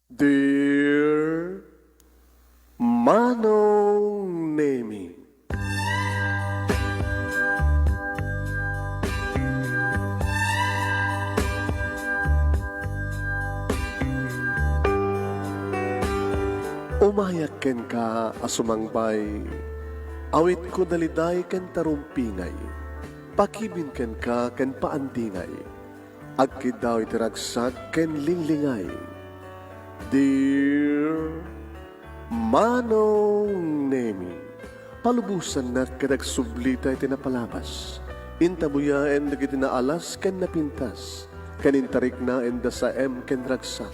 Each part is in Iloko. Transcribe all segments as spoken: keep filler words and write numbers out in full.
Dear Manong Nemi. Umayak kenka a sumangbay, awitko daliday ken tarumpingay, pakibin kenka ken paandingay. Agkiddaw iti ragsak ken linglingay. Dear Manong Nemi, palubosannak ket agsublita iti napalabas. Intabuyaen dagiti naalas ken napintas, ken intariknaen da saem ken ragsak,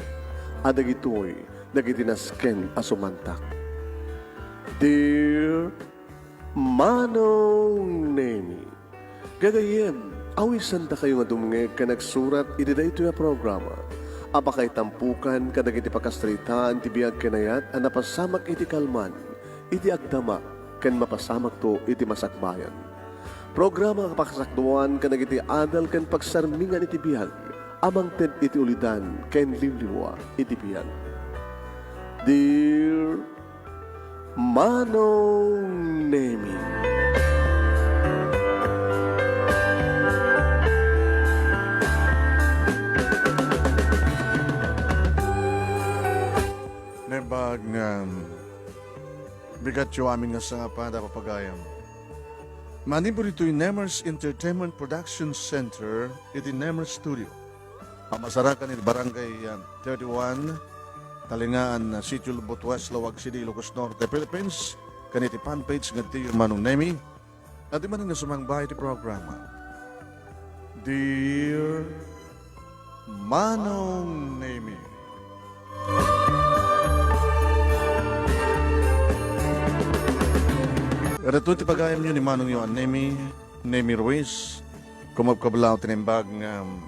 a dagitoy dagiti nasken a sumantak. Dear Manong Nemi, gagayyem, awisandakayo nga dumngeg ken agsurat iti daytoy a programa a pakaitampukan kadagiti pakasaritaan ti biag ken ayat a napasamak iti kalman, iti agdama, ken mapasamakto iti masakbayan. Programa a pakasakduan kadagiti adal ken pagsarmingan iti biag a mangted iti ulidan ken liwliwa iti biag. Dear Manong Nemi. Naimbag nga bigatyo amin nga sangapada, papagayam. Manipud ditoy Nemers Entertainment Production Center iti Nemers Studio. Pamasarakan iti Barangay, ah, thirty-one, Talingaan, ah, Sitio Lubot West, Laoag City, Ilocos Norte, Philippines, ken iti fan page nga Dear Manong Nemi. Adi manen nga sumangba iti programa. Dear Manong Nemi. Adu ti pagayamyo ni Manongyo a Nemi, Nemi Ruiz, kumabkablaw ti naimbag nga, um,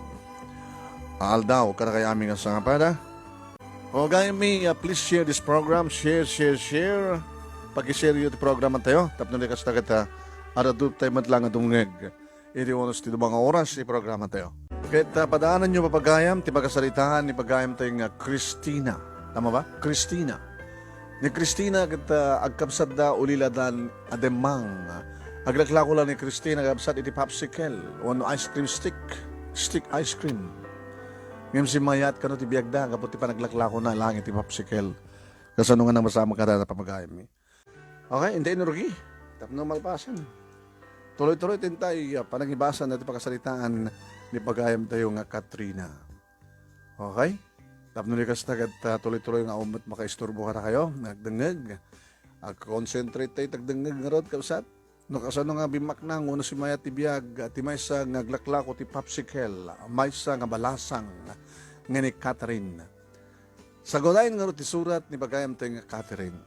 aldaw kadakayo amin nga sangapada. O, gayammi, uh, please share this program. Share, share, share. Pag-share yo ti programa tayo. Tapno di kasta ket, uh, adu tayo met lang nga dumngeg iti unos ti duma nga oras ti programa tayo. Ket, uh, padaananyo, papagayam, ti pakasaritaan ni pagayam tayo nga Christina. Tama ba? Christina. Ni Christina ket, ah, agkabsatda uliladan a demmang. Aglaklako la ni Christina agkabsat iti popsicle wenno ice cream stick, stick ice cream. Ngem simmayat kano ti biagda gapu ti panaglaklakona lang iti popsicle. Kasano nga namasamak kada, papagayammi? Okay, inday inurugi. Tapno malpasen. Tuloy-tuloy ti intay, ah, panangibasa na ti pakasaritaan ni pagayam tayo nga Katrina. Okay? Tapno di kasta ket, ah, tuloy-tuloy nga awan met makaisturbo kadakayo nga agdengngeg. Agconcentrate tayo ti agdengngeg ngarud, kabsat. No kasano nga bimmaknang wenno simmayat ti biag, ah, ti maysa nga aglaklako ti popsicle, maysa nga balasang nga ni Catherine. Sagudayen ngarud ti surat ni pagayam tayo nga Catherine.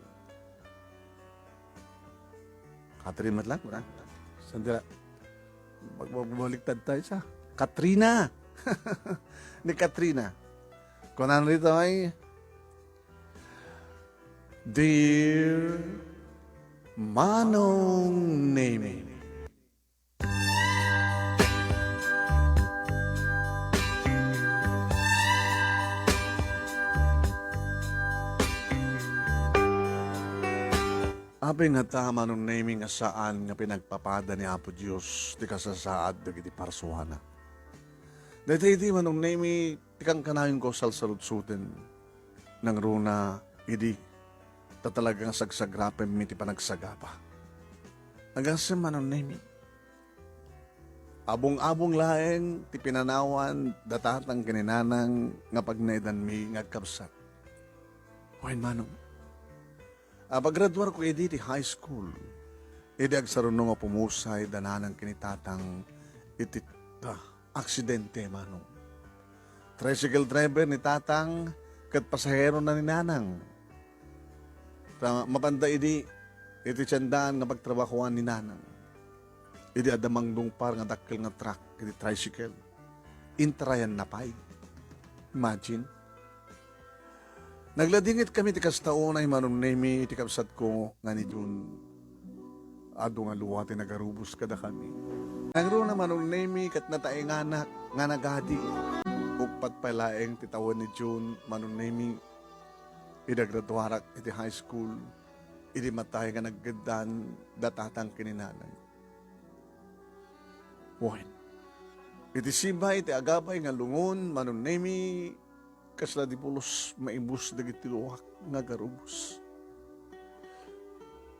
Catherine met lang, kuna. Sandali. Mag-, magbaliktad tayo sa Katrina. Ni Katrina. Kunana ditoy, "Dear Manong Nemi." Apay ngata, Manong Nemi, nga saan nga pinagpapada ni Apo Dios ti kasasaad dagiti parsuana? Daytoy idi, Manong Nemi, ti kankanayon ko salsaludsoten. Nangruna idi, ta talaga nga sagsagrapemmi ti panagsagaba. Agasem, Manong Nemi. Abung-abung laeng ti pinanawan da tatang ken ni nanang nga pagnaedanmi nga agkabsat. Wen, Manong, a, paggraduarko idi ti high school, idi agsarunong a pumusay da nanang ken ni tatang iti, ah, aksidente, Manong. Tricycle driver ni tatang ket pasaherona ni nanang. Ta mapanda idi iti tiendaan nga pagtrabahoan ni nanang. Idi adda mangdungpar nga dakkel nga truck iti tricycle, intarayanna pay. Imagine. Nagladingit kami ti kasta unay, Manong Nemi, iti kabsatko nga ni June. Adu nga lua ti nagarubos kadakami. Nangruna, Manong Nemi, ket nataenganak nga nagadi. Uppat pay laeng ti tawen ni June, Manong Nemi, idi agraduarak iti high school, idi matay nga naggeddan da tatang ken ni nanang. Wen, iti siba iti agabay nga lungon, Manong Nemi, kasla di pulos maibus dagiti luak nga agarubos.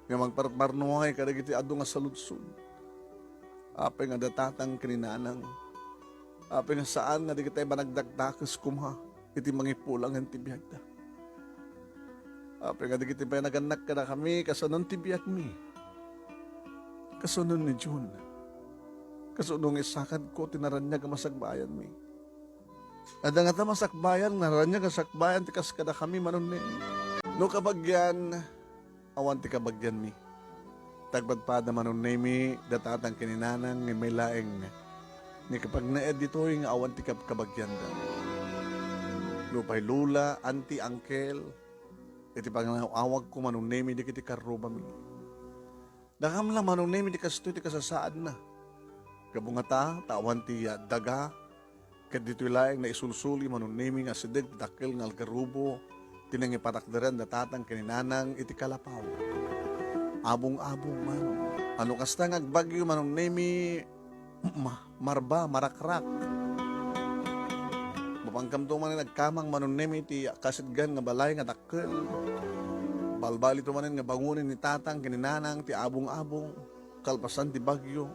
Nga mangparparnuay kadagiti adu nga saludsod. Apay nga da tatang ken ni nanang? Apay nga saan nga dagitay managdakdakes koma iti mangipulangen ti biagda? Apay nga dagiti pay nagannak kadakami, kasano ti biagmi? Kasano ni June? Kasano nga isakadko ti naraniag a masakbayanmi? Adda ngata masakbayan, naraniag a sakbayan ti kas kadakami, Manong Nemi. No kabagian, awan ti kabagianmi. Tagpadpada, Manong Nemi, da tatang ken ni nanang nga may laeng ni kapagnaed ditoy nga awan ti kab-, kabagianda. Nupay lola, auntie, uncle, iti pangaw-awagko, Manong Nemi, dagiti karrubami. Dakam la, Manong Nemi, ti kastoy ti kasasaadna. Gapu ngata, ta awan ti, ah, daga, ket ditoy laeng naisulsuli, Manong Nemi, nga asideg ti dakkel nga algarubo ti nangipatakderan da tatang ken ni nanang iti kalapaw. Abong-abong, Manong. Ano kasta nga agbagyo, Manong Nemi, ma-, marba, marakrak. Mapankamto manen agkamang, Manong Nemi, iti kasidgan nga balay nga dakkel. Balbalito manen nga bangonen ni tatang ken ni nanang ti abong-abong, kalpasan ti bagyo.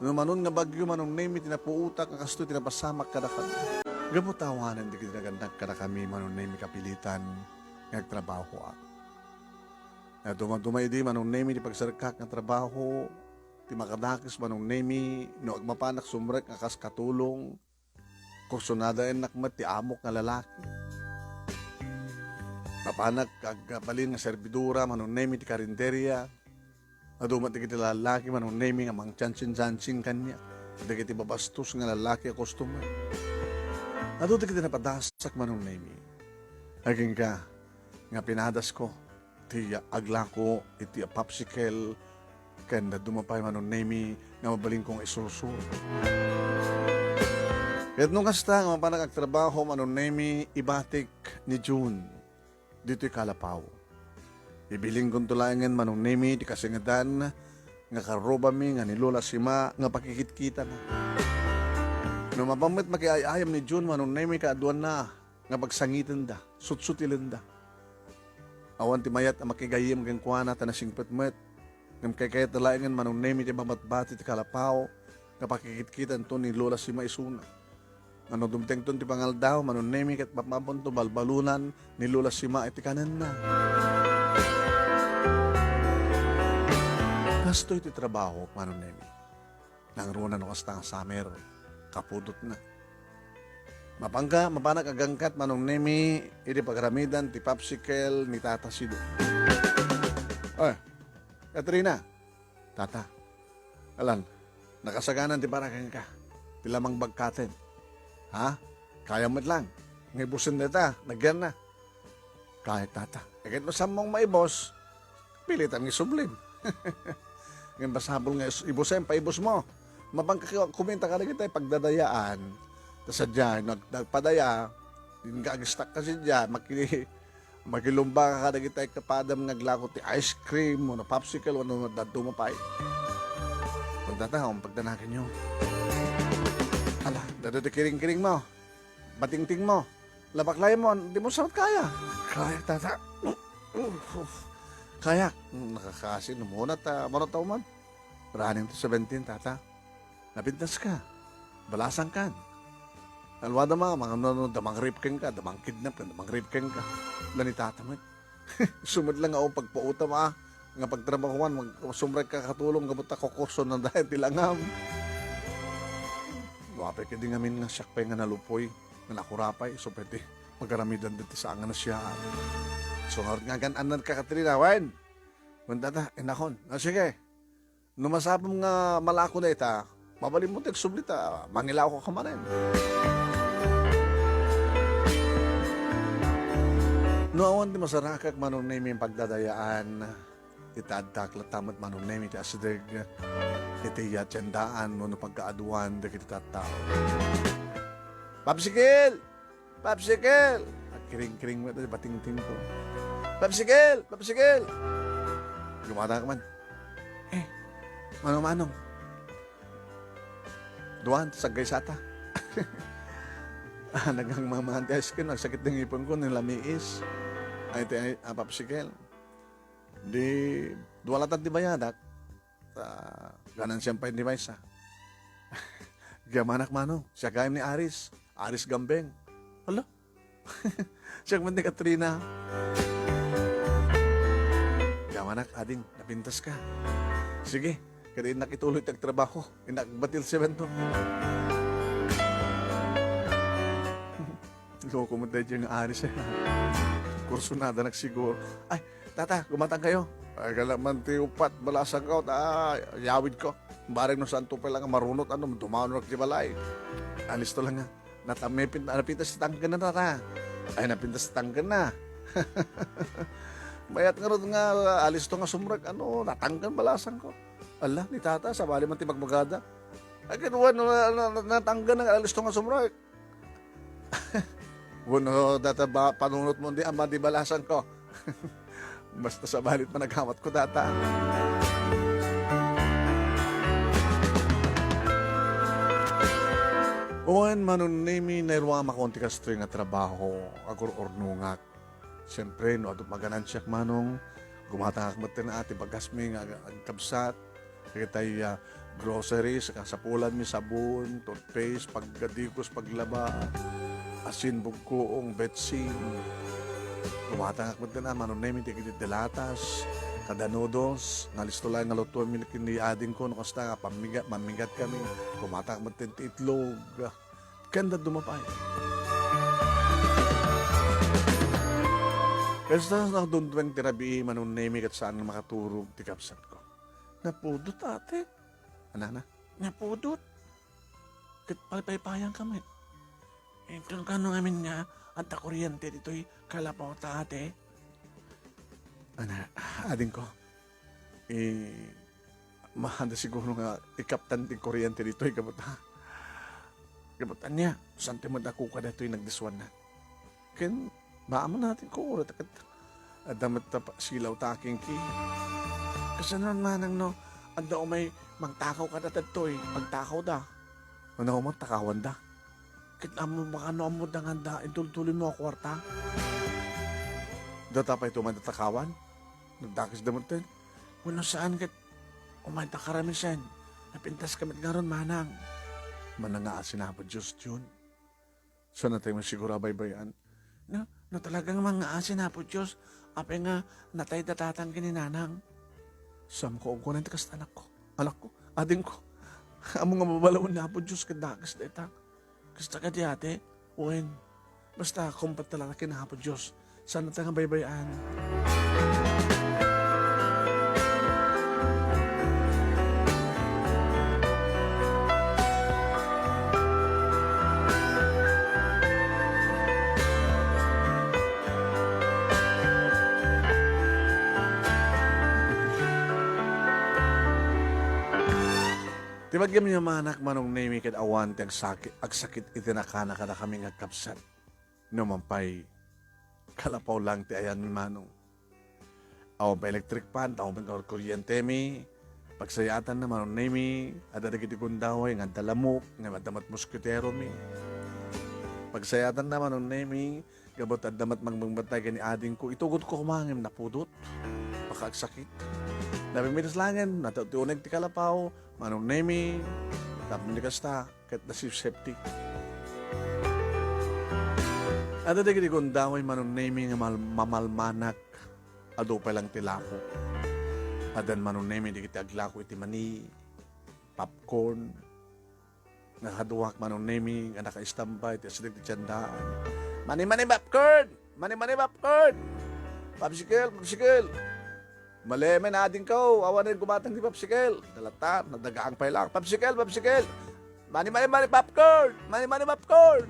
No manon nga bagyo, Manong Nemi, ti napuotak nga kastoy ti napasamak kadakami. Gapu ta awanen dagiti nagannak kadakami, Manong Nemi, kapilitan nga agtrabahoak. Nga dumaduma idi, Manong Nemi, ti pagserkak nga trabaho, ti makadakes, Manong Nemi, no agmapanak sumrek nga kas katulong, kursunadaennak met ti amok nga lalaki. Mapanak agbalin nga servidora, Manong Nemi, ti karinderia. Adu met dagiti lalaki, Manong Nemi, nga mangtsansin-tsansin kaniak. Dagiti babastos nga lalaki a customer. Adu dagiti napadasak, Manong Nemi. Agingga nga pinadasko ti aglako iti popsicle ken dadduma pay, Manong Nemi, nga mabalinko nga isursuro. Ket no kasta nga mapanak agtrabaho, Manong Nemi, ibatik ni June ditoy kalapaw. Ibilingkonto laengen, Manong Nemi, ti kasingedan nga karrubami nga ni Lola Sima nga pakikitkitana. No mapan met makiay-ayam ni June, Manong Nemi, kaaduanna nga pagsangitenda, sutsutilenda. Awan ti mayat a makigayyem kenkuana ta nasingpet met. Ngem kaykayatna laengen, Manong Nemi, ti mabatbati ti kalapaw nga pakikitkitanto ni Lola Sima isuna. Nga no dumtengton ti pangaldaw, Manong Nemi, ket mapanto balbalunan ni Lola Sima iti kanenna. Kastoy ti trabaho, Manong Nemi. Nangruna no kasta nga summer, kapudotna. Mapangka, mapanak agangkat, Manong Nemi, idi pagaramidan ti popsicle ni Tata Sido. Oy, Katrina, Tata, alan, nakasaganan ti para kenka, ti lamangbagkaten. Ha? Kayam met lang. Nga ibusen dayta, nagyan na. Kayat, Tata. E ket no sammong maibos, pilitan nga isublim. Ngem masapul nga is-, ibusen, paibos mo. Mapangka kumita kadagitay pagdadayaan. Ta sadiay, no ag-, nagpadaya, din ka agistak ka sadiay, maki-, makilumba ka kadagitay kapadam nga aglako ti ice cream, wenno popsicle, wenno dadduma pay. Punta ta, ang pagdanagan nyo. Ala, dado ti kiring-kiring mo. Batingting mo. Labaklayan mo, di mo sa kaya. Kaya, Tata. Kaya, nakakasi, numuna ta, mano tao man. Running to seventeen, Tata. Napintas ka. Balasang kan. Alwada ma, mga ano, ano, damang rape ken ka, damang kidnap ka, damang rape ken ka. Lani Tata met. Sumad lang ako pagpauta, ma, nga pagtrabahuan, mag-, sumrek ka katulong, gapu ta kukurso na dahil ti langam. Wapay ka di ngamin nga siak pay nga nalupoy, nga nakurapay, isu pay ti magaramidan diti saan nga nasiyaan. So, ngarud nga agan-anad ka, Katrina, wen? Wen, Tata, inakon. Ah, sige. No masapam nga malako dayta, mabalin mo ti agsubli ta mangilaw ka manen. No awan ti masarakak, Manong Nemi, pagdadayaan, ita addak latta met, Manong Nemi, ti asideg iti tiendaan wenno pagkaaduan dagiti tattao. Popsicle! Popsicle! Kiring-kiring met ti batingtingko. "Papsikel! Papsikel!" Gumatangak man. "Eh, manong-manong? Duan, saggaysata." Ah, nagangmangmaan ti ice cream, nagsakit ti ngipengko, nalamiis. Ay, ti, ay, ah, papsikel. Di, dua latta ti bayadak. Ah, ganansiam pay ni maysa. Gayamanak, manong, siak gayam ni Aris. Aris Gambeng. Hala? Siak man ni Katrina. Gayamanak, ading, napintaska. Sige, ket innak ituloy ti agtrabaho. Innak batil semento. Loko met daydiay nga Aris, eh. Kursunadanak siguro. Ay, tata, gumatang kayo. Ay, kala man ti upat, balasangko, ta, yawidko. Bareng no santo pay lang marunot, ano, dumanonak ti balay. Alisto lang nga. Nata-, may pin-, napintas ti tangken na, tata. Ay, napintas ti tangken na. Mayat ngarud nga, alisto nga sumrek, ano, natangken balasangko. Ala, ni tata, sabali man ti magmagada. Ay, ket wen, na, na, na, natangken na, alisto nga sumrek. Wenno data ba, panunotmo di ama di balasangko. Basta sabali ti panagawatko data. Wen, Manong Nemi, nairuamakon ti kastoy nga trabaho, agur-urnongak. Siempre, no adu maganansiak, manong, gumatangak met ti bagasmi nga ag-, agkabsat. Dagitay, ah, groceries, kasapulanmi, sabon, toothpaste, paggadikos, paglaba, asin, bugkuong, betsin. Gumatangak met, ah, Manong Nemi, dagiti delatas, kada noodles, nga alisto laeng nga lutuenmi ken ni adingko, no kasta nga pammiga-, mammigatkami. Gumatangak met ti itlog. Ken dadduma pay. Kasta, nakadundueng ti rabii, Manong Nemi, ket saan nga makaturog ti kabsatko. Napudot, ate. Anana? Napudot. Ket paypaypayan ka met. Inton kano ngamin nga adda kuryente ditoy kalapaw ta, ate? Ana, adingko. Eh, mahanda siguro nga ikaptan ti kuryente ditoy, gapu ta. Gapu ta ania, saan ti madako kadatoy nagdiswanna. Ken, maammo natin ko, ura ta ket adda met ta pa-, silaw ta akin ki. Kasano manang no, adda umay mangtakaw kada tadtoy, pagtakawda. Ano mo, takawanda. Ket ammo, baka no ammo da nga adda intultuloy mo a kuarta. Data pay to man takawan? Nagdakes da met ten. Wenno saan ket umay ta karamisen. Napintas ka met ngarud, manang. Manangaasi na Apo Dios, Jun. Saan natay masiguro a baybay-an? No, no talagang mangaasi na Apo Dios, apay nga natay da tatang ken ni nanang? Saan ko kunan ti kasta, anakko? Anakko? Adingko? Ammo nga mabalawen ni Apo Dios ket dakes dayta. Kasta kadi, ate? Wen. Basta, kumpet talaga ken Apo Dios. Saan ta nga baybay-an? Ti magyamyamanak, Manong Nemi, ket awan ti agsaki-, agsakit iti nakana kadakami nga agkabsat. Numan pay, kalapaw lang ti ayanmi, Manong. Awan pay electric fan, awan pay kuryentemi. Pagsayaatanna, Manong Nemi, adda dagiti gundaway nga adda lamok, nga adda met moskiteromi. Pagsayaatanna, Manong Nemi, gapu ta adda met mangbangbatay ken ni adingko, itugotko koma ngem napudot. Makaagsakit. Napimitas laengen, nata-, ti uneg ti kalapaw, Manong Nemi, tapno di kasta, ket nasipsepti. Adda dagiti gundaway, Manong Nemi, nga mal-, mamalmanak, adu pay lang ti lako. Addan, Manong Nemi, dagiti aglako iti mani, popcorn, nga kaduak, Manong Nemi, nga naka-standby ti asideg ti tiendaan. Mani, mani, popcorn! Mani, mani, popcorn! Popsicle, popsicle! Malemen, adingko, awanen gumatang ti popsicle. Dalatan, nadagaang pay lang. Popsicle, popsicle! Mani, mani, mani, popcorn! Mani, mani, popcorn!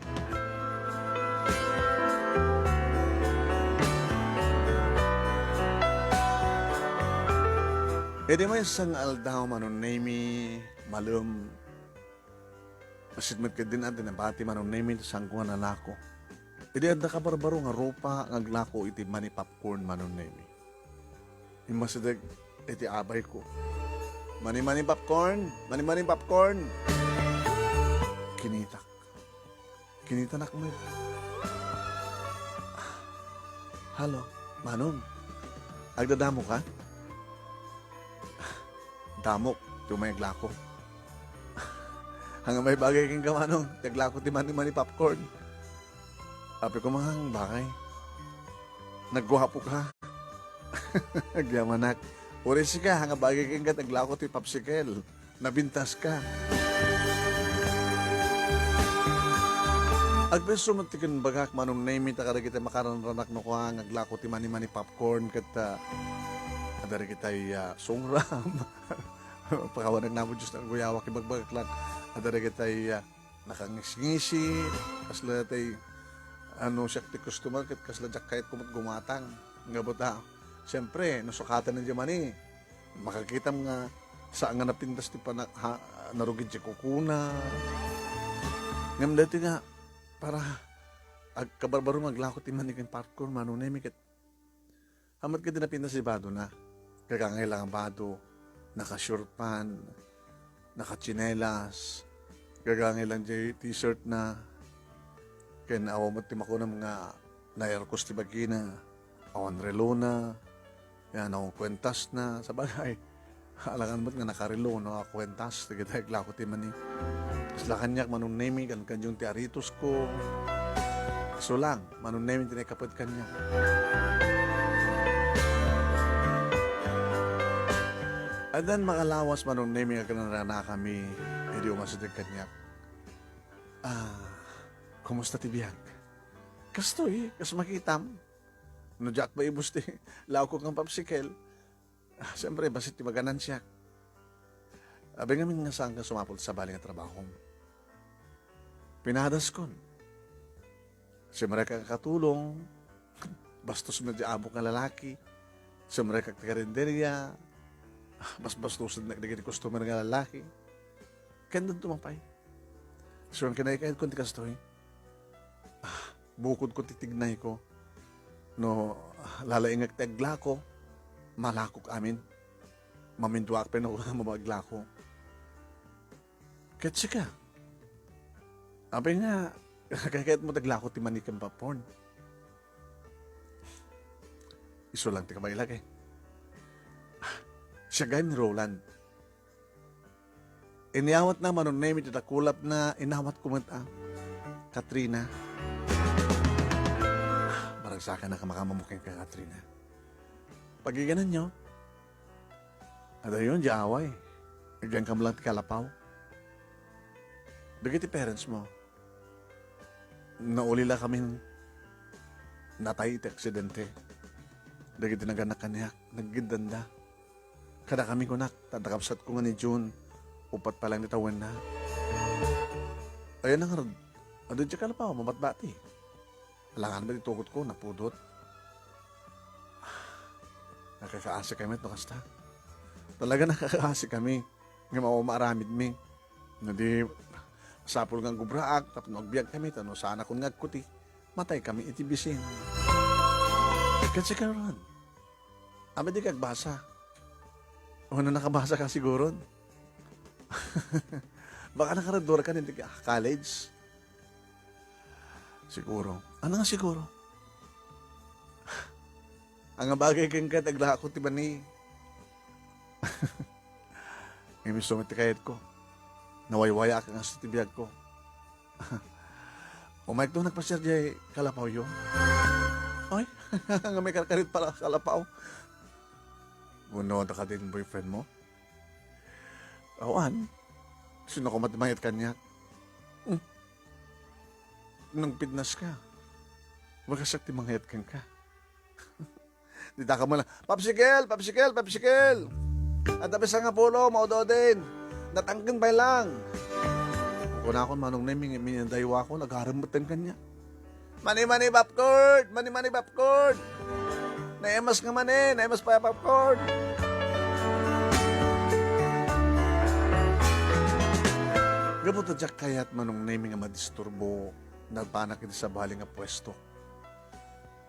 Iti maysa nga aldaw, Manong Nemi, malem, bassit met ketdin a di nabati, Manong Nemi, ti sango nga nalako. Idi adda kabarbaro nga rupa nga aglako iti mani popcorn, Manong Nemi. Immasideg iti abayko. "Mani-mani popcorn! Mani-mani popcorn!" Kinitak. Kinitanak met. "Hello, Manong. Agdadamo ka?" "Damok, ti umay aglako." "Ania may bagay kenka, Manong, ti aglako ti mani-mani popcorn?" "Apay koma nga bagay? Nagguapo ka." "Agyamanak. Uray sika, ania bagay kenka ti aglako ti popsicle? Napintas ka." Agpayso met ti kinbagak, Manong Nemi, ta kadagiti makaranranak no kua nga aglako ti mani-mani popcorn ket, ah, adda dagitay, ah, sungram. Pakawanak namo, Dios, naguyawak, ibagbagak lang. Adda dagitay, ah, nakangisngisi, kasla tay, ano, siak ti customer, ket kasla diak kayat met gumatang. Nga buta, siyempre, no sukatan na di mani, makakitam nga saan nga napintas ti pana-, ha, narugid ti kukuna. Ngem daytoy nga, para agkabarbaro nga aglako ti mani ken popcorn, Manong Nemi, ket Amat ket napintas ti badona. Gagangay lang a bado, naka-short pant, naka-tsinelas, gagangay lang ti t-shirt na, ken awan met ti makunam nga nairkos ti bagina, awan relona, yan, awan kuentas na, sabagay. Alangan met nga nakarelo no a kuentas, dagiti aglako ti mani. Kasla kaniak, Manong Nemi, kankaniak ti aritosko. Isu lang, Manong Nemi, ti naikapet kaniak. Addan makalawas, Manong Nemi, agranranakami, idi umasideg kaniak. "Ah, kumusta ti biag?" "Kastoy, kas makitam. No diak maibus ti lakok nga popsicle, ah, siyempre, bassit ti maganansiak." "Abi ngamin nga saanka sumapul sabali nga trabahom?" "Pinadaskon. Simrekak a katulong, bastos met ti amok nga lalaki. Simrekak ti karinderia, basbastosen dagiti customer nga lalaki. Ken danto man pay. Saan ken naikayadkon ti kastoy?" Ah, bukodko ti tignayko. No lalaingek ti aglako, malakok amin. Maminduaak pay no kua nga maglako. Ket sika? Apay nga, kayatmo ti aglako ti mani ken popcorn? Isu lang ti kabaelak, eh. Ah, siak gayam ni Roland. Inawatna, Manong Nemi, ti dakulapna, inawatko met a Katrina. Maragsakannak a makamammo kenka, Katrina. Pagigananyo, adayon diay away. Agyankam lang ti kalapaw. Dagiti parents mo, naulila kamin natay iti aksidente. Dagiti naganak kaniak, naggiddanda. Kadakami kunak, ta adda kabsatko nga ni June, uppat pa lang ti tawenna. Ayan na ngarud, adu diay kalapaw, mabatbati. Alangan met ti tukotko, napudot. Nakakaasi kami no kasta. Talaga nakakaasi kami. Ngem awan maaramidmi. No di, masapul nga agubraak, tapno agbiag kami, ta no saanakon nga agkuti, matay kami iti bisin. Ket sika, Ron, ammom dika agbasa? Wenno nakabasa ka siguron? Baka nakaradura ka iti college? Siguro. Ano nga siguro? Ania bagay kenka ti aglako ti mani. Ngem isu met ti kayatko. Nawaywayaak nga isu ti biagko. Umayekto nagpasiar diay kalapawyo. Ay, nga may karkarit pala kalapaw. Wenno, adda kadin boyfriend mo? Awan. Sino koma ti mangayat kaniak? Hmm. Nagpidnas ka. Bagasak ti mangayat kenka. Dita ka mo lang, "Popsicle! Popsicle! Popsicle!" Adda pay sangapulo, maudodin. Natangken pay lang. Kunakon, Manong Nemi, minadaywakon, agarem metten kaniak. "Mani-mani popcorn! Mani-mani popcorn! Naimas nga mani! Naimas pay a popcorn!" Gapu ta diak kayat, Manong Nemi, nga madisturbo Napanak iti sabali nga puesto.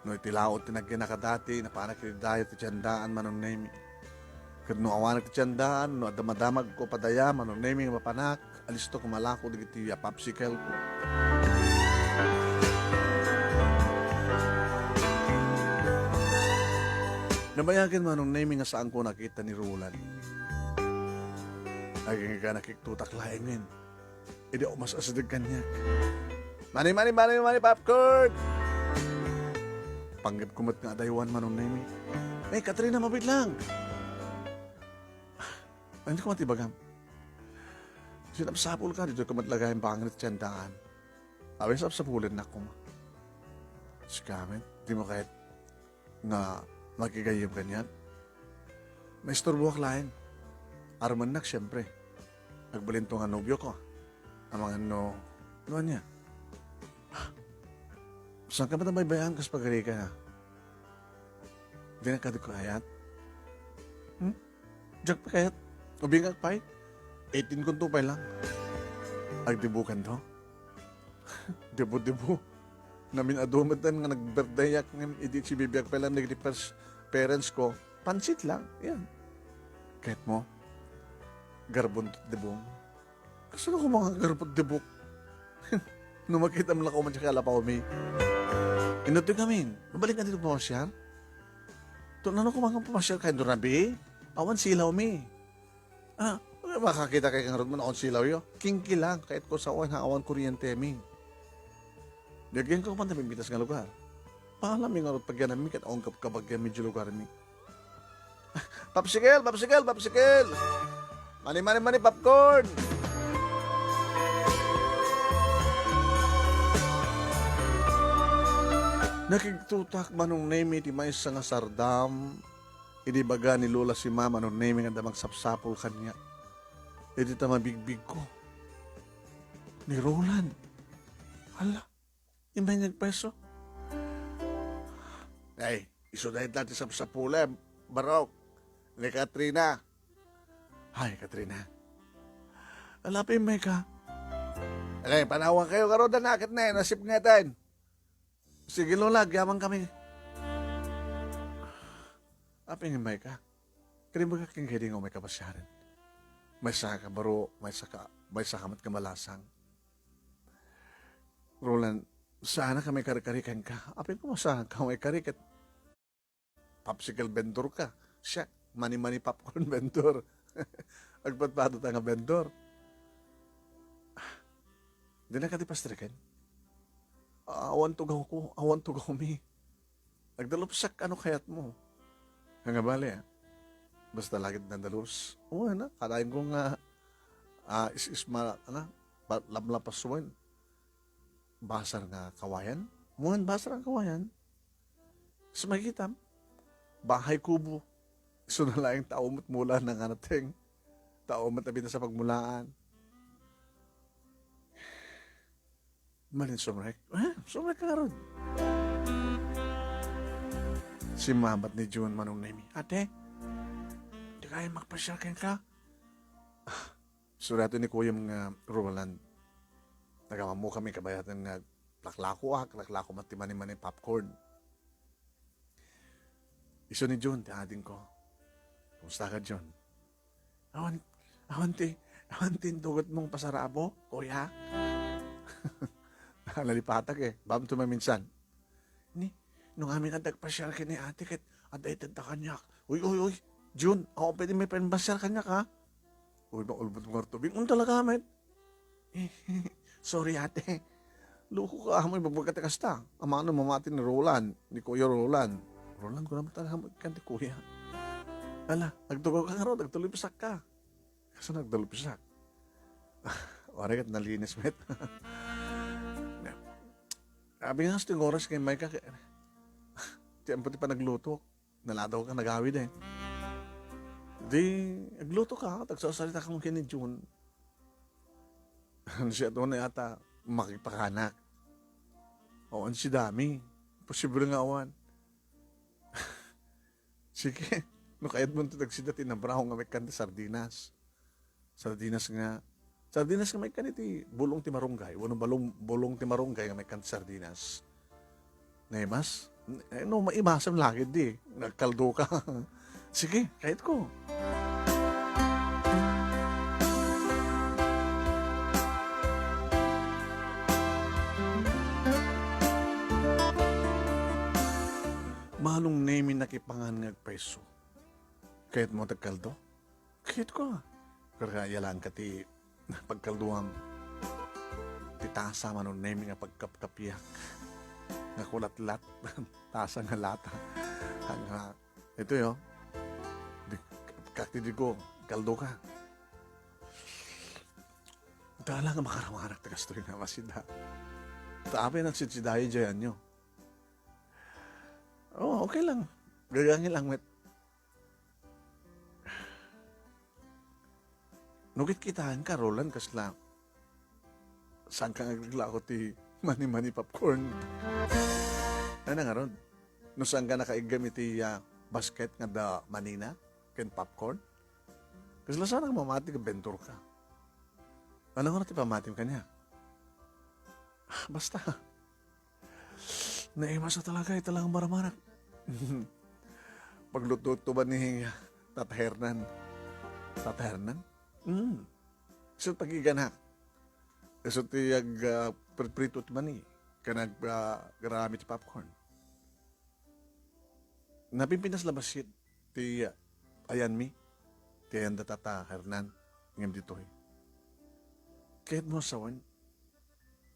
No iti laud ti nagkinakadati, napanak iti dayo ti tiendaan, Manong Nemi. Ket no awanak ti tiendaan, no adda madamagko padaya, Manong Nemi, nga mapanak, alistok malako dagiti a popsicle ko. Nabayagen, Manong Nemi, nga saanko nakita ni Roland. Agingga nakiktutak laengen. Idi umas-asideg kaniak. Mani, mani, mani, mani, popcorn! Panggepko met nga adaywan, Manong Nemi. Hey, Katrina, mabiit lang! Ay, hindi ko matibagam. Sinapsapul ka, dito ko matlagay ang bangin at tiyandaan. Awi, sapsapulan na kuma. Sikamit, di mo kahit nga makigayem kaniak. Maisturboak laeng. Armennak, siyempre. Agbalinto nga nobio ko. Amangan no, no ania? Saan ka matabaybayan kas pagari ka na? Di na ka di ko ayat? Hmm? Diak pa kayat? Ubingak pay? Eighteen kunto pay lang. Agdibukan to? Dibu-dibu. Namin adu met nga nag-birthday-ak ngem idi sibibiag pay lang dagiti pers-, parents ko, pansit lang. Yan. Kahit mo, garbon dibong. Kasano ko mga garbon dibok? No makitam lang ko man siya kalapaw mi. Inutoy kami. Mabalik nga dito pamasyal? To, nano ko mga pamasyal kayo doon, Rabi? Awan silaw mi. Ah, makakita kayo kang rod mo na akong silaw yo. Kingki lang, kahit ko sa awan, awan kuryente mi. Lagyan ko man tayo mitas nga lugar. Paalam mi nga rod pagyanam mi, kahit akong kab-, kabagyan mi di lugar mi. Popsicle, popsicle, popsicle! Mani, mani, mani, popcorn! Nakigtutak Manong Nemi ti maysa nga sardam, idi baga ni Lola Sima Manong Nemi nga adda magsapsapul kaniak. Iti ta mabigbig ko. Ni Roland. Hala, imbay nagpeso. Ay, isu dayta ti sapsapulem, barok. Ni Katrina. Ay, Katrina. Alapin may ka. Ay, panawan kayo, karoda na, ket na, nasip ngeten. Sige, Lola, agyaman kami. Apin may ka. Kadi baga ken kadi nga may kapasyaran. May saka baro, may saka, may saka met kamalasang. Roland, sana ka may kari-kari ken ka. Apin ko, sana ka may kari ket popsicle vendor ka. Siya, mani-mani popcorn vendor. Agpatpado ta nga vendor. Di na ka ti pastriken? Awan tugaw ko, awan tugaw mi. Nagdalupsak, ano kayat mo? Nga bale, ah. Basta lagid na dalus. Oo, na, kalain ko nga, ah, is, is ma-, ano, pa-, lamlapas mo yun. Basar nga kawayan? Muna basar nga kawayan? Sa magitam, bahay kubo. Isu na laeng tao met mula na nga nateng. Tao met abita sa pagmulaan. Malin sumrek. Eh, sumrek ka ngarud. Simmabat ni June Manong Nemi. Ate, di kaya magpasyal ken ka? Surati ni Kuyam nga Roland. Nagamammo kami kabayatan nga laklakoak, laklako met ti mani-mani popcorn. Isu ni Jun, ti adingko. Kumusta ka, Jun? Awan, awan ti, awan ti intugot mong pasarabo, kuya? Nalipatak eh. Bam to maminsan. Ni, nung amin at nagpasyal kini ate, ket adda itad ta kanyak. Uy, uy, uy, Jun, ako pwede may pasyal kanyak, ha? Uy, maulbot mo nga tubig. Un talaga, met. Sorry, ate. Loko ka, amoy babaga ti kasta. Amano mamati ni Roland, ni Kuya Roland. Roland, ko naman talaga mo ikan ti Kuya. Ala, nagtugaw ka nga ron, nagtuloy pasak ka. Kaso nagtuloy pasak. Wari kat nalinis, met. Abi nga, sa oras kay Mike, kay, ti ampo ti panagluto. Naladaw ka, nagawid eh. Di, agluto ka, tagsasarita ka kung kini Jun. Ano siya to na yata, makipakanak. O, ano si Dami? Posible nga awan. Sige, no kayat mo ito nagsida, tinabraho nga may kanta sardinas. Sardinas nga, Sardinas nga maikkan iti bulong ti marunggay, wenno balong-, bulong ti marunggay nga maikkan ti sardinas. Naimas? Eh, no, maimasem la ketdi. Nagkaldo ka. Sige, kayatko. Manong Nemi nakipangan nga agpayso. Kayatmo ti agkaldo? Kayatko. Kaya laeng ka ti pagkalduam. Ti tasa, Manong Nemi, nga pagkapkapiak. Nga kulatlat. Tasa nga lata. Nga, ito yo. Di, kakti di ko, kaldo ka. Dala nga makaramanak ti kastoy nga masida. Ta apay nagsitsidayo diay anyo. Oh, okay lang. Gagangi lang met. No kitkitaenka, Roland, kasla saanka nga aglaklako ti mani-mani popcorn? Ano nga ron? No saanka nakaiggem iti, ah, basket nga adda manina ken popcorn? Kasla saan nga mamati nga bentor ka? Ano nga ti pamatim kaniak? Basta, naimas a talaga, ita lang maramanak. Paglutluto ba ni Tata Hernan? Tata Hernan? Mm. Isu ti pag-iganak. Isu ti ag, ah, pritprito ti mani. Ken ag, ah, garami ti popcorn. Napimpinas la bassit ti ayanmi, ti ayan da Tata Hernan, ngem ditoy. Kayatmo a sawen,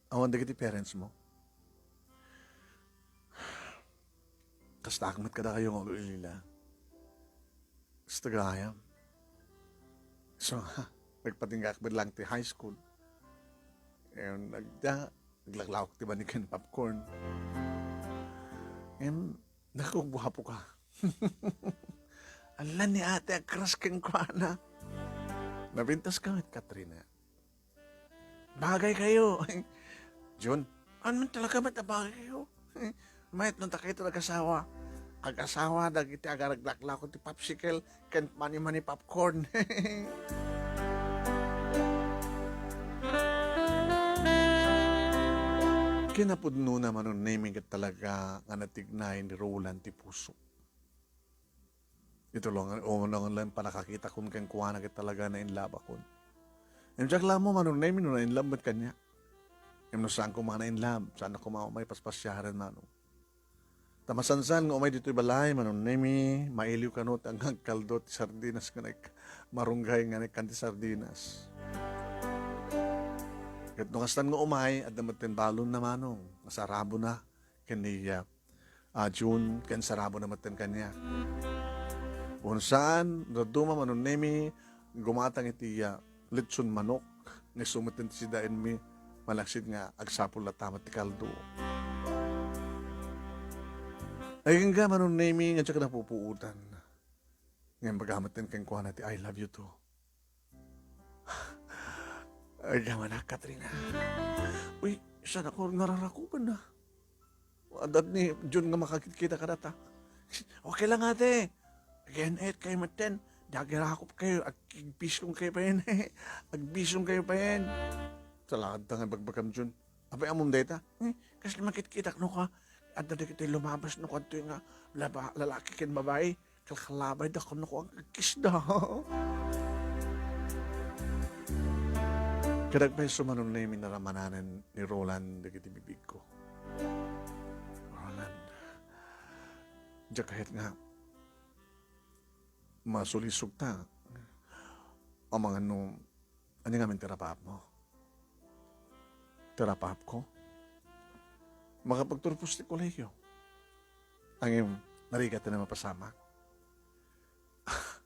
awan dagiti parents mo? Kastaak met kadakayo nga ul-ulila. Kasta gayam. So, nagpatinggak met lang ti high school. Em, nagda-, naglaklawak ti bani ken popcorn. Em, nakaguapo ka. Ala ni ate, agkras kenkuana. Napintas ka met, Katrina. Bagay kayo. Jun, ano man talaga met a bagay kayo? Mayat no ta kayo ag-asawa. Ag-asawa, dagiti agaraglaklako ti popsicle, ken mani-mani popcorn. Kinapudnona, Manong Nemi, ket talaga nga natignay ni Roland ti puso. Ito lang, o, nang lang panakakitakon kenkuana ket talaga na-in love akon. Ngem diak la ammo, Manong Nemi, no na-in love met kaniak. Ngem no saan koma na-in love, saan na koma umay paspasiaren, Manong. Ta masansan nga umay ditoy balay, Manong Nemi, mailiw kano ti agkaldo ti sardinas nga nag-, marunggay nga nagkan ti sardinas. Ket no kastan nga umay, adda met ti balon na, Manong, nga sarabona ken ni, ah, ah, June, ken sarabona met kaniak. Wen saan, dadduma, Manong Nemi, gumatang iti, ah, litson manok, nga isu met ti sidaenmi, malaksid nga agsapul latta met ti kaldo. Agingga, Manong Nemi, nga diak napupuotan. Ngem baga met kenkuana ti "I love you too." Ay, gamanak, Katrina. Uy, saan ako nararakupan na? Adda ni Jun nga makakitkita kadata. Okay lang, ate. Again, et kayo maten. Dagirakup kayo. Agbisyong kayo pa yan. Agbisyong kayo pa yan. Salakad ta nga bagbagam, Jun. Apay, amom dayta? Eh, kas makitkitak no ka. Adda dagiti lumabas no kadto nga laba-, lalaki ken babae. Kalkalabay da kuno ko ang agkisda. Kadagpay sumanon na yung minaramananan ni Roland dagiti bibigko. Roland, diak kayat nga masulisog ta. Amangan no, ania ngamin ti rapaapmo? Ti rapaapko? Makapagturpos ti kolegio. Angem, narigat na mapasamak.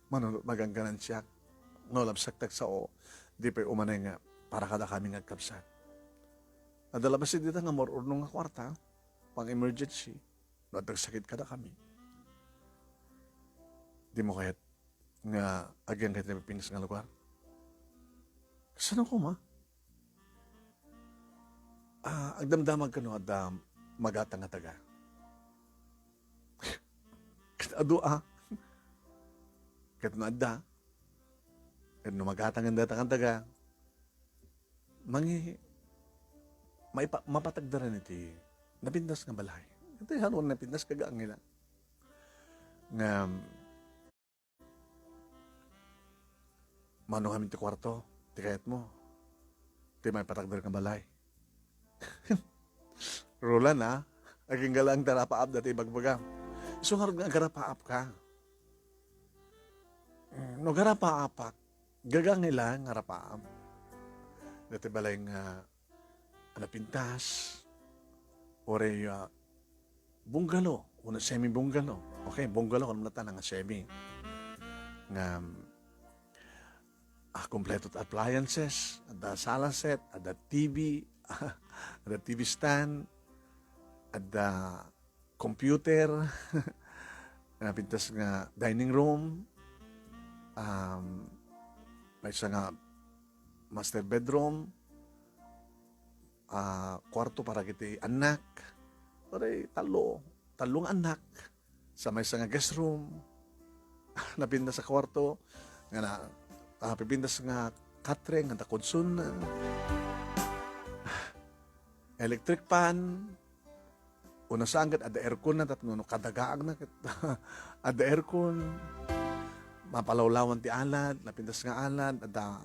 Manunot magangganan siak. No, labsak tagsao, di pay umanay nga para kadakami nga agkabsat. Adda labasit dita nga maur-urnong nga kuarta, pang emergency, no, adda agsakit kadakami. Di mo kayat nga agyang kadagiti napipinas nga lugar? Kasano koma? Ah, agdamdamag kano adda magatang nga taga. Ket adu a. Ket no adda, ket no magatang nga data nga taga, mangi-, maipa-, mapatagdaran iti napintas nga balay. Iti haruan napintas, kagangila. Nga, mano ngamin ti kuarto, ti kayatmo, ti maipatagder nga balay. Roland, ah, aginggalang ti rapaap dati ibagbagam. Isu ngarud nga agarapaap ka. Mm, no garapaapak, gagangila nga rapaap. Dati balay nga a napintas, uray, ah, bungalow, wenno semi-bungalow. Okay, bungalow, alam na tayo nga semi. Nga, ah, kompleto ti appliances, adda sala set, adda T V, adda T V stand, adda computer, napintas nga dining room, um, maysa nga master bedroom, ah, kuarto para kiti annak. Uray tallo, tallo nga annak. Sa maysa nga guest room, napintas a kuarto, nga na, ah, pipintas nga katre, nga nakunsun, electric fan, una saan ket adda aircon na, tapno no kadagaagna ket adda aircon. Mapalawlawan ti alad, napintas nga alad, adda,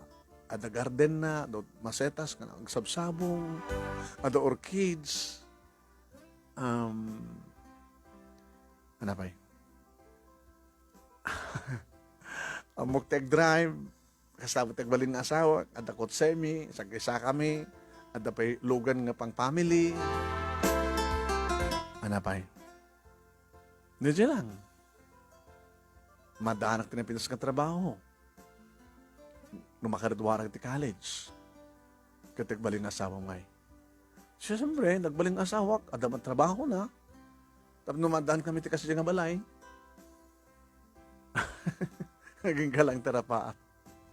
adda garden na, do masetas nga agsabsabong, adda orchids. Um, ano pay? Ammok ti agdrive, kasama ti agbalin nga asawa, adda kotsemi, sagkaysa kami, adda pay lugan nga pang family. Ano pay? Ni lang. Madaanak ti napintas nga trabaho. No makagraduarak ti college, ket agbalin nga asawa ngay. Siya, siyempre, nagbalin nga asawak, adda man trabaho na. Tapno maadaan kami ti kasdi nga balay. Aginggalang ti rapaap.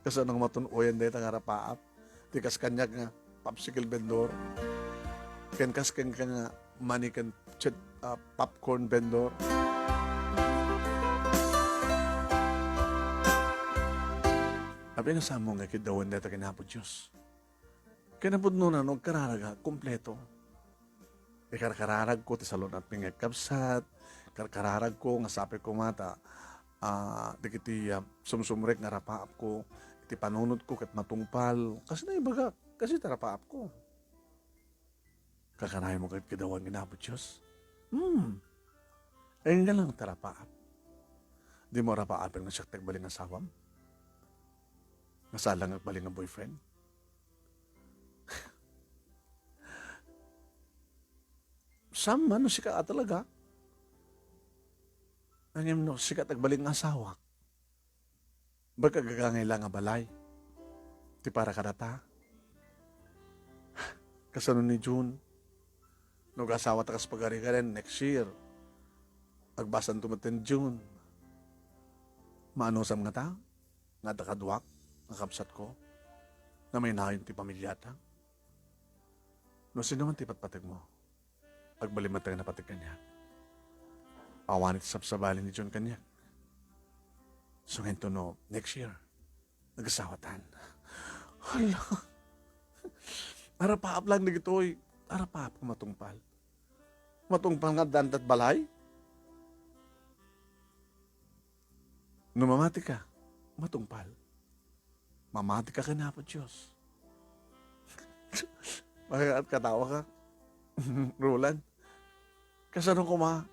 Kasano nga matun-oyan dayta nga rapaap? Ti kas kaniak nga popsicle vendor. Ken kas kenka nga mani ken chet-, ah, popcorn vendor. Apay nga saan mo nga kiddawan dayta ken Apo Dios? Kinapudnona no agkararagak, kompleto. Ikarkararagko ti salun-at mi nga agkabsat, karkararagko nga sapay koma ta, ah, dagiti, ah, sumsumrek nga rapaapko, iti panunotko ket matungpal. Kasla ibagak, kasla ti rapaapko. Kakanay mo ket kiddawan nga Apo Dios? Hmm. Ay, nga lang ti rapaap. Di mo rapaapen nga siak ti agbalin nga asawam? Nga saan lang agbalin nga boyfriend? Saan man no sika a talaga? Ngem no sika ti agbalin nga asawak, baga agangay la nga balay ti para kadata. Kasano ni June? No agasawata kas pagarigaran next year, agbasanto met ti June. Maanusam ngata nga adda kaduak nga kabsatko nga mainayon ti pamiliata? No sino man ti patpategmo, agbalin met nga napateg kaniak. Awan ti sabsabali ni June kaniak. So, ngem no next year, agasawatan. Hala. Arapaap lang dagitoy. Arapaap nga matungpal. Matungpal nga addan tat balay. No mamati ka, matungpal. Mamati ka ken Apo Dios. Makakatkatawa ka, Roland. Kasano koma?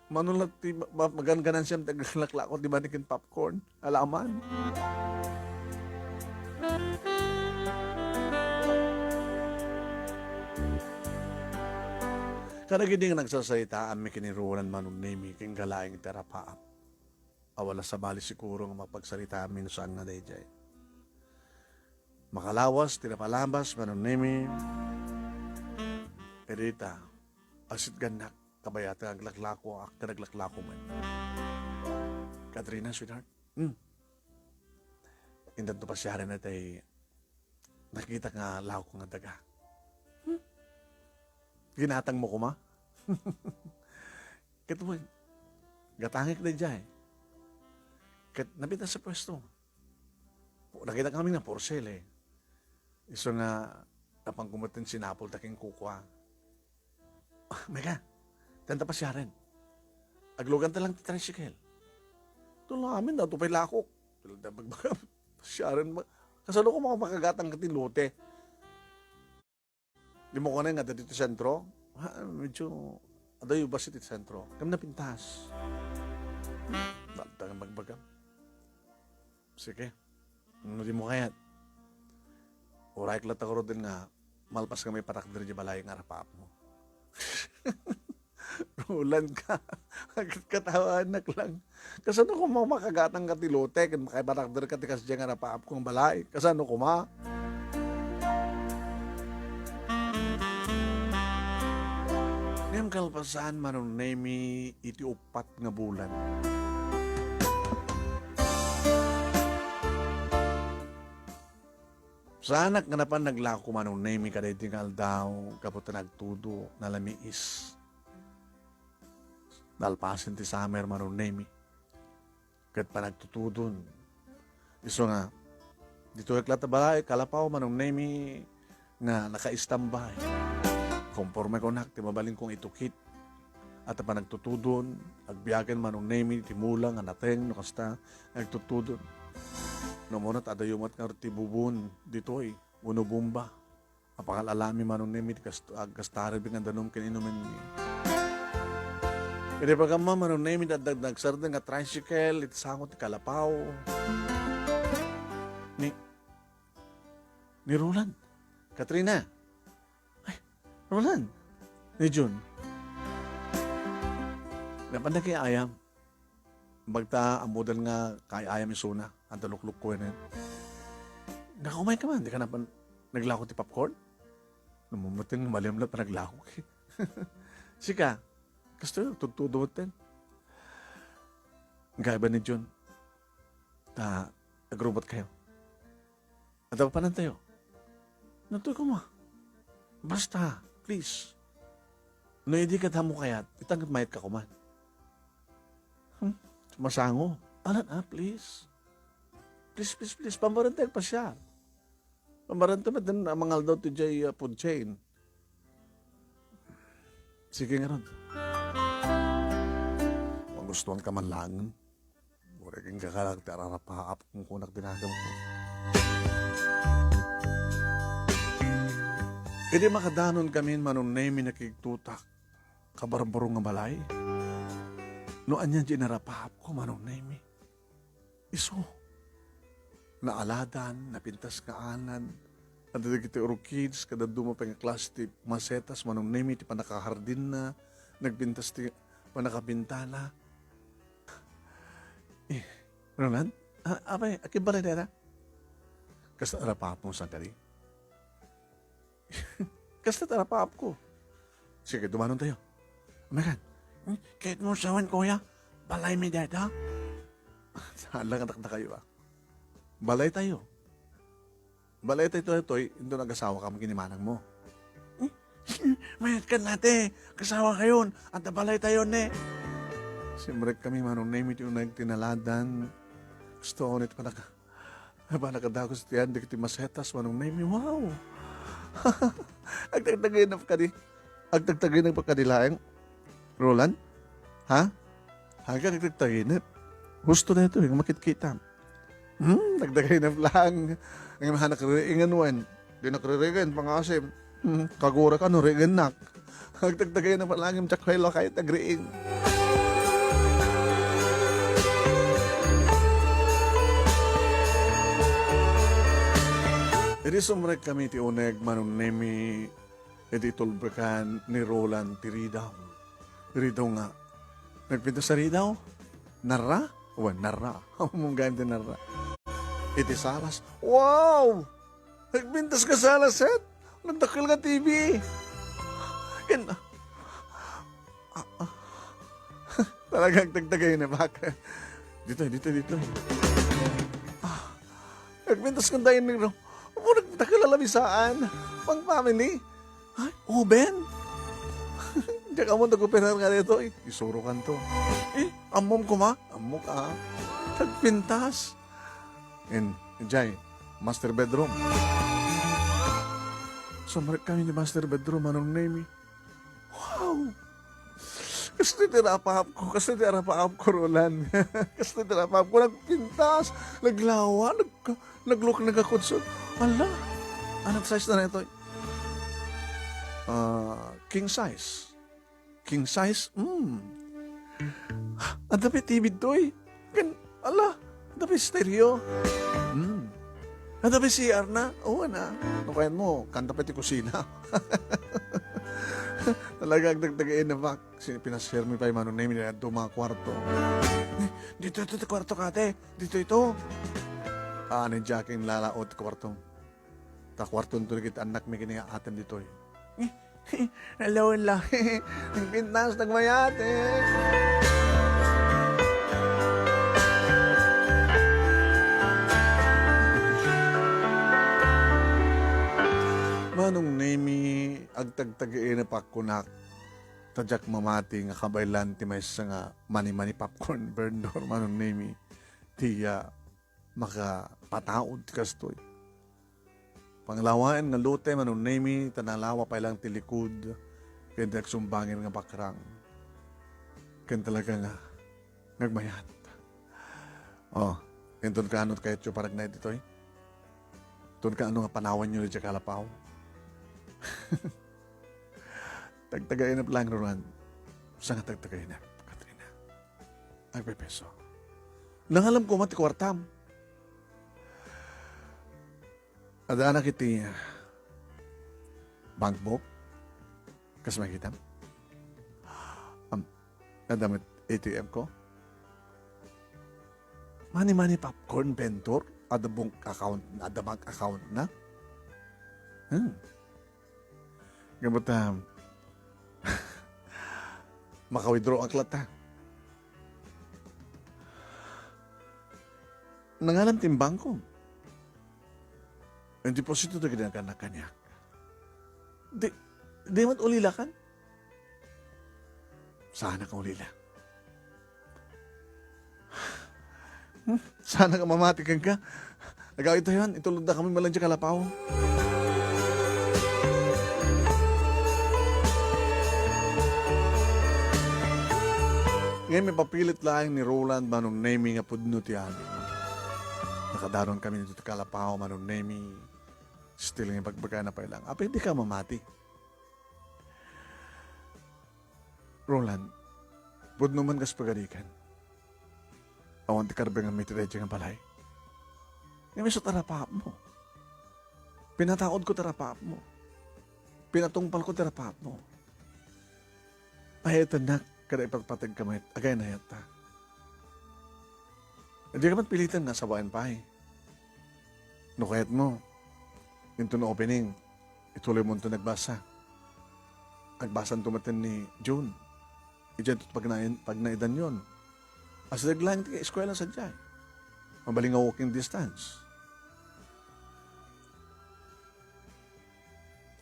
Mano la ti ma-, ma-, maganganansiam ti aglaklako ti mani ken popcorn? Alaman. Kadagidi nga nagsasaritaanmi ken ni Roland Manong Nemi, ken galaing ti arapaap. Awan la sabali siguro nga mapagsaritaanmi no saan nga daydiay. Makalawas ti napalabas, Manong Nemi, Erita, asitgannak, kabayatan nga aglaklako, ak-, aglaklako met. Katrina, sweetheart, hmm. Intanto pasiaren na tay nakita nga lawko nga daga. Hmm? Ginatang mo koma? Ket mo, gatangek daydiay. Ket napita sa pwesto. Nakita kami nga for sale, eh. Isu nga, Napan ko met ti sinapulta ken kukua. "Ah, Mega, dianta pasiaren. Agluganta lang ti tricycle." "Ito la amin, adu pay lakok." Pasiaren ma-, kasano ko makagatang iti lote? Di mo kunen nga adda ditoy sentro? Ha, medyo adayo bassit iti sentro. Ngem napintas. Dagdag ang bagbagam. Sige. No di mo kayat, urayek latta ngaruden nga malpas nga maipatakder di balay nga arapaapmo. Roland ka. Katawanak lang. Kasano ko makagatang ka ti lote ken makaipatakder ka ti kasdiay nga arapaapko nga balay? Kasano koma? Ngem kalpasan, Manong Nemi, iti uppat nga bulan. Saanak nga napan naglako, Manong Nemi, kadaydi nga aldaw, gapu ta nagtudo, nalamiis. Nalpasen ti summer, Manong Nemi. Ket panagtutudon. Isu nga, ditoy latta balay, kalapaw, Manong Nemi, nga naka-standby. Konforme kunak ti mabalin kong itukit. At panagtutudon, agbiagen, Manong Nemi, ti mula nga nateng no kasta nga agtutudon. No umuna ta adayo met ngarud ti bubon ditoy, wenno bomba. Apangal-alami, Manong Nemi, ti gasto-, aggastarenmi nga danum ken inumenmi. Iti pagammo, Manong Nemi, adda nagsardeng nga tricycle iti sango ti kalapaw ni, ni Roland. Katrina. Ay, Roland. Ni Jun. Napanda kay ayam. Bagta, ammodan nga kaay-ayam isuna, adda luklukko ket. Nakumay ka man, di ka napan naglako ti popcorn? Namumutin, maliam na panaglako, eh. Sika, kastoy, tudtudo ten. Gaiba ni Jun. Ta, agrubot kayo. Adda panantayo. Natuy koma. Basta, please. No idi ket ammo kayat, itan ket mayat ka koman. Hmm? Masango. Alan, ah, please. Please, please, please. Pambaran tayo agpasiar. Pambaran tayo met den a mangaldaw ti jay, ah, food chain. Sige ngarud. Magustuhan ka man laeng. Uray ken kakalak ti ararapaap, kunkunak ti naganko. Idi makadanon kamin, Manong Nemi, nakigtutak. Kabarbaro nga balay. No ania di inarapaapko, Manong Nemi. Isu. Naaladan, napintas nga anad. Adda dagiti orchids, kada duma pay nga klase ti masetas, Manong Nemi, ti pannakahardinna. Nagpintas ti pannakabintana. Eh, Roland? Ah, apay, agbalay dayta? Kasta arapaapmo, saan kadi? Kasta arapaapko. Sige, dumanon tayo. Megan, hmm, ket mo sawen, kuya, balaymi dayta? Saan lang anak na kayo, ah. Balay tayo. Balay tayo, toy, inton agasawakam ken ni manangmo. Hmm? Mayat kan, ate. Kasawa kayon. Adda balay tayo, ne. Simrek kami, Manong Nemi, ti uneg ti naladan. Gusto ko nit panaka-, panakadagus ti yan, dagiti masetas, Manong Nemi. Wow! Agtagtagay na kadi. Agtagtagay na kadi laeng. Roland? Ha? Haga nagtagtaginep. Husto daytoy nga makitkitam. Hmm, nagdagay na lang. Ang mahanak riingen wen. Di nakriringen, pangasim. Hmm, kagura ka no riingennak. Nagdagdagay na lang yung Jack Helo kahit nagriing. Idi sumrek kami ti uneg, Manong Nemi, iti itulbekan ni Roland ti ridaw. Ridaw nga. Nagpintas a ridaw? Narra? Wen, narra. Ammom gayam ti narra. Iti salas. Wow! Nagpintas nga salas, set? Nagdakkel nga T V. Ken, ah, ah. Talagang tagtagay na baka. Dito, dito, dito. Ah, nagpintas nga dining room. Amo, nagdakkel a lamisaan. Pang family. Ay, oven? Diak ammon nag-operar nga dito, eh. Isurokan to. Eh, ammom koma? Ammok, ah. Nagpintas. And, jay, master bedroom. Sumrekami ni Master Bedro, Manong Nemi. Wow! Kastoy ti arapaapko, kastoy ti arapaapko, Roland. Kastoy ti arapaapko, nagpintas, naglawa, nag-, nagluk, nagakudso. Ala, anong size na nitoy? Ah, king size. King size? Mm. Adda pay T V ditoy. Ken, ala, adda pay stereo. Mm. Adda pay C R na. Oo na. No kayatmo, kanta pay ti kusina. Talaga, agdagdagain na bak. Sin-, pinasirmi pay Manong Nemi daytoy nga kwarto. "Eh, ditoy ito ti kwarto, ate. Ditoy ito." Ah, ni Jackie lalaot ti kwarto. Ta kwarto nito dagiti annakmi ken ni atem ditoy. Hello, hello. Nagpintas, nagmayat, eh. Manong Nemi, agtagtagainep a kunak. Ta diak mamati nga kabaelan ti maysa nga mani-mani popcorn vendor, Manong Nemi. Ti, ah, makapataud ti kastoy. Panglawaen nga lote, Manong Nemi, ta nalawa pay lang ti likud, ken ti agsumbangir nga bakrang. Ken talaga nga, ngagmayat. Oh, inton kaano kayatyo paragna ditoy? Inton kaano nga panawanyo diay kalapaw? Tagtagainep lang, Roland. Sa nga tagtagainep, Katrina. Agpepeso. Nangalam koma ti kuartam. Adda anak iti bank book. Kas makitam? Am, adda met A T M ko? Mani-mani popcorn vendor? Adda bank account, adda bank account na? Hmm. Gapu ta, maka-withdraw ak latta. Nangalam ti bangko. Ang deposito dagiti nagkanak kaniak. Di, di man ulilakan? Saan ka ulila? Hmm? Saan ka mamati kenka? Agaw itayon, itulodda kami malanti kalapaw. Ngayon, mapapilit laeng ni Roland Manong Nemi nga pudno ti amin. Nakadaron kami ditoy kalapaw, Manong Nemi. Still nga ibagbagana pay lang. Apay, di ka mamati. Roland, pudno man kas pagarikan. Awan ti karbengam iti daytoy nga balay. Ngem isu ti arapaapmo. Pinataudko ti arapaapmo. Pinatungpalko ti arapaapmo. Ayatennak, kada ipatpategka met, agaynayatta. Dika met piliten nga asawaen pay. No kayatmo, inton opening, ituloymonto nagbasa. Agbasanto met ni June. Idiay pagnain-, pagnaedanyon. Asideg laeng ti eskuela sadiay. Mabalin nga walking distance.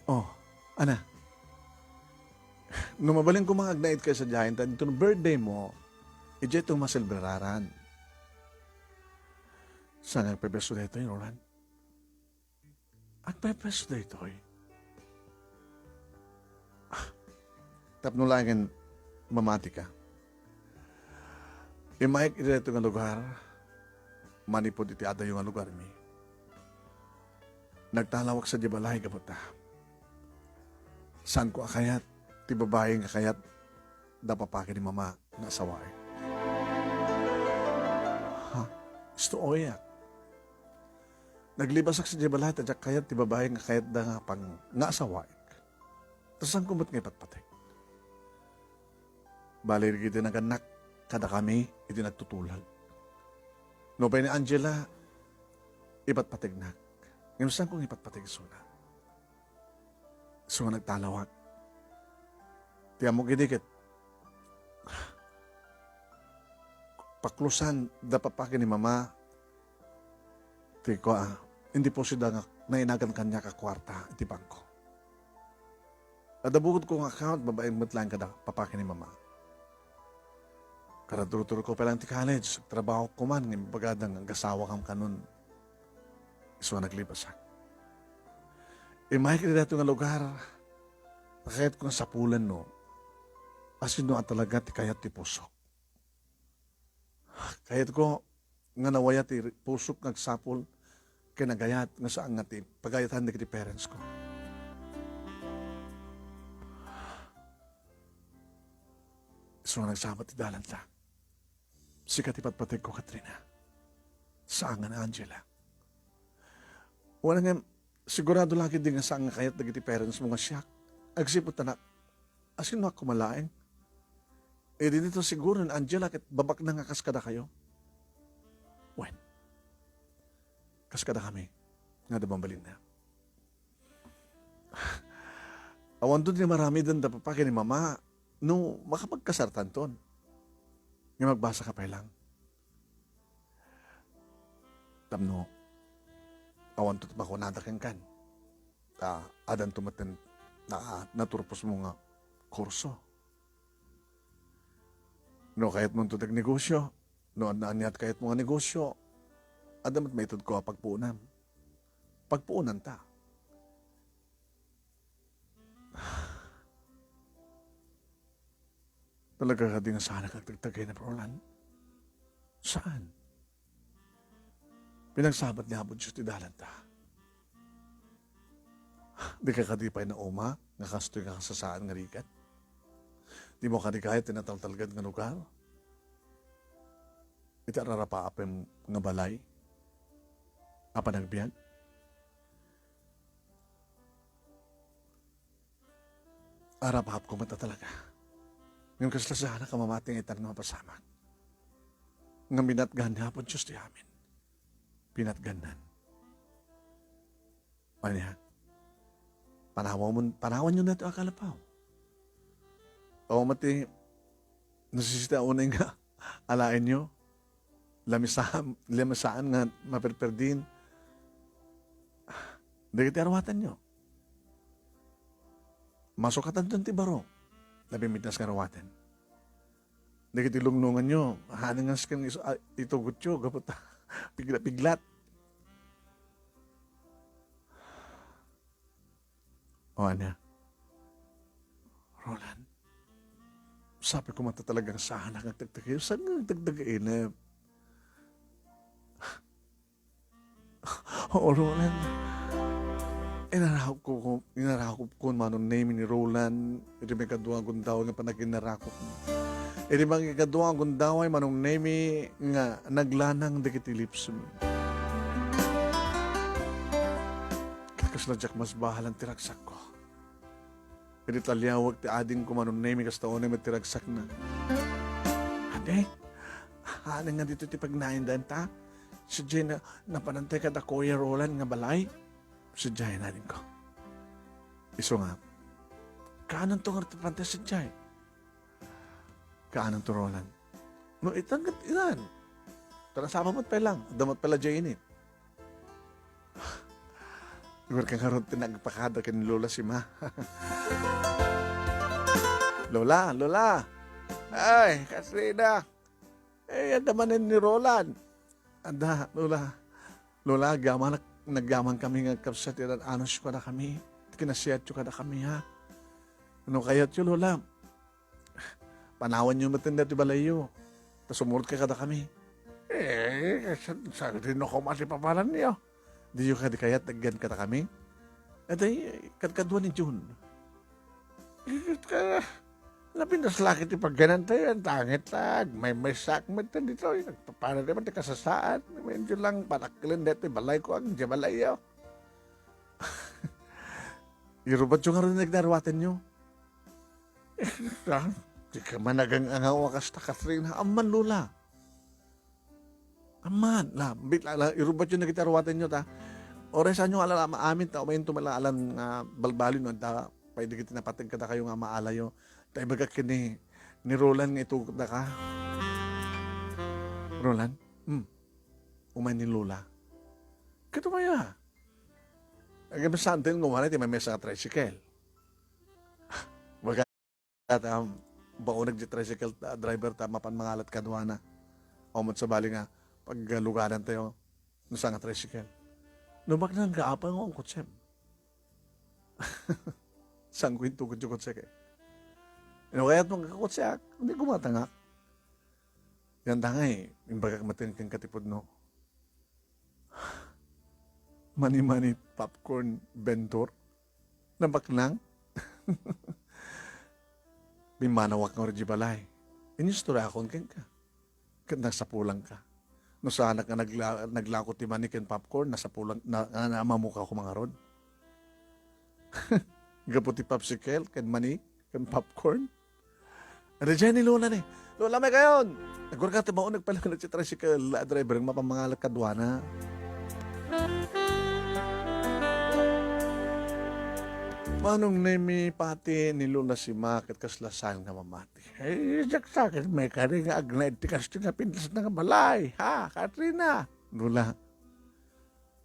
Oh, ana. No mabalin koma nga agnaed kayo sadiay, ta inton birthday mo, idiay to maselebraran. Saan nga agpepeso daytoy, Roland? Agpepeso daytoy. Ah, tapno laengen mamati ka. Immaek iti daytoy nga lugar, manipud iti adayo nga lugarmi. Nagtalawak sadiay balay gapu ta. Saanko a kayat ti babai nga kayat da papa ken ni mama nga asawaek. Ha? Isu ti oyak. Naglibasak sadiay balay ta diak kayat ti babai nga kayatda nga pang-, nga asawaek. Ta saanko met nga ipatpateg? Bali, dagiti nagannak kadakami iti nagtutulag. Nupay ni Angela, ipatpategnak. Ngem saanko nga ipatpateg isuna? Isu nga nagtalawak. Ti ammok idi ket paklusan da papa ken ni mama ti kua, indepositda nga nainagan kaniak a kuarta iti bangko. Adda bukodko nga account, babaen met laeng kada papa ken ni mama. Karaturturko pay laeng ti college, trabaho ko man, nga imbagada nga agasawakam kanon. Isu a naglibasak. Immay iti daytoy nga lugar, kayatko nga sapulen no, asino a talaga ti kayat ti pusok. Kayatko nga nawaya ti pusok nga agsapul ken agayat nga saan nga ti pagayatan dagiti parents ko. Isu nga nagsabat ti dalanta. Sika ti patpategko, Katrina. Saan nga ni Angela. Wen ngem, sigurado la ketdi nga saan nga kayat dagiti parents mo nga siak. Agsipud ta na, asino a kumalaeng? Idi daytoy siguro ni Angela ket babaknang nga kas kadakayo. Wen, kas kadakami nga adda mabalinna. Awanto ti maramiden da papa ken ni mama no makapagkasartanton. Nga magbasa ka pay lang. Tapno, awanto ti makunada kenkan. Ta, adanto met ti na-, naturpos mo nga kurso. No kayat mo ti agnegosyo, no ania ti kayat mo nga negosyo, adda met maitedko a pagpuonam. Pagpuonanta. Talaga kadi nga saanak agtagtagayna, Roland? Saan? Pinagsabat ni Apo Dios ti dalanta. Di ka kadi pay nauma nga kastoy nga kasasaan nga rigat? Di mo kadi kayat ti nataltalged nga lugar? Iti ararapaapem nga balay a panagbiag? Arapapko met a talaga. Ngem kasla saanak a mamati nga itan nga mapasamak. Ngem binatgan ni Apo Dios ti amin. Binatgannan. Ania? Panawanmon, panawanyo daytoy a kalapaw. Awan met ti nasisita unay nga alaenyo. Lamisaan, lamisaan nga maperperdin. Dagiti arwatanyo. Masukatanton ti baro. Napimmitnas nga arwaten. Dagiti lungnonganyo, haanengan nga isu-, a-, itugotyo, gapu ta pigla-piglat. O, ania? Roland, sabi ko man ta talagang saanak nga agtagtagainep. Saan nga agtagtagainep? Oo, Roland. Inarakop ko, inarakop ko manong Nemi ni Roland. Iti maikadua a gundaway nga panaginnarakopmi. Iti maikadua a gundaway manong Nemi nga naglanang dagiti lipsmi. Ket kasla diak masbahalan ti ragsakko. Idi taliawek ti adingko manong Nemi, kasta unay met ti ragsakna. Adi, haanengan ditoy ti pagnainda ta? Sadiay na, napanantay kada Kuya Roland nga balay? Sadiay, adingko. Isu nga, kaananto ngarud ti pantay sadiay? Kaananto, Roland? No, itan ket itan. Ta nasapa met pay lang. Adda met pay la diay init. Igor ka ngarud ti nagpakada ken Lola Sima. Lola, Lola! Ay, Katrina! Eh, adda manen ni Roland. Adda, Lola. Lola, agyamanak, nagyamankami nga agkabsat ti anan-anusyo kadakami. Ti kinasiatyo kadakami, ha? No kayatyo, Lola, panawanyo met daytoy balayyo. Ta sumurot ka kadakami. Eh, sa-, sadino koma ti papananyo? Diyo kadi kayat agyan kadakami? Adi, kadkadua ni June. Ka-, napintas la ket ti pagyanantayo, anta ngarud la, agmaymaysaak met ditoy, nagpapanantayo met ti kasasaan, medyo lang panakkelen daytoy balayko, agdiay balayyo. Irubatyo ngarud dagiti arwatenyo. Eh, dika man agang-angaw a kasta, Katrina. Amman, Lola. Amman, la, bit-, la, la, irubatyo dagiti arwatenyo ta. Uray saanyo nga ala-, amin ta, umayen to malaalan nga balbaliw no adda pay dagiti napateg kadakayo nga maalayo. Ta ibagak ken ni, ni Roland nga itugot daka. Roland? Hmm. Umay ni Lola. Ket umay a. Agabsat nga umay ti maymaysa nga tricycle. Baga ta, um, baoneg ti tricycle, ah, driver ta mapan mangalat kaduana. O met sabali nga paglugadantayo, no saan nga tricycle. No baknang nga apay nga ungkotsem. Saan ko intugot ti kutsek, eh? No kayat mo nga kutsek, hindi gumatangak. Yan tangay, imbagak maten ken katipudno. Mani-mani popcorn vendor? Nabaknang? Bimmanawak nga uri balay. Inistorya akon kenka. Ket nasapulanka. No saanak nga nagla-, naglako ti mani ken popcorn, nasapulan, na, na, namamuka ko mangarod. Gapu ti popsicle ken mani ken popcorn. Ada dyan ni Lola ni. Lola, may kayon! Nagkurka ti maunag pala na ti tricycle driver nga mapamangalat kaduana. Manong Nemi pati ni Lola Sima ket kasla saan nga mamati. Eh, diak sakit may kari nga agnaed ti kastoy nga pintas nga balay. Ha, Katrina? Lola,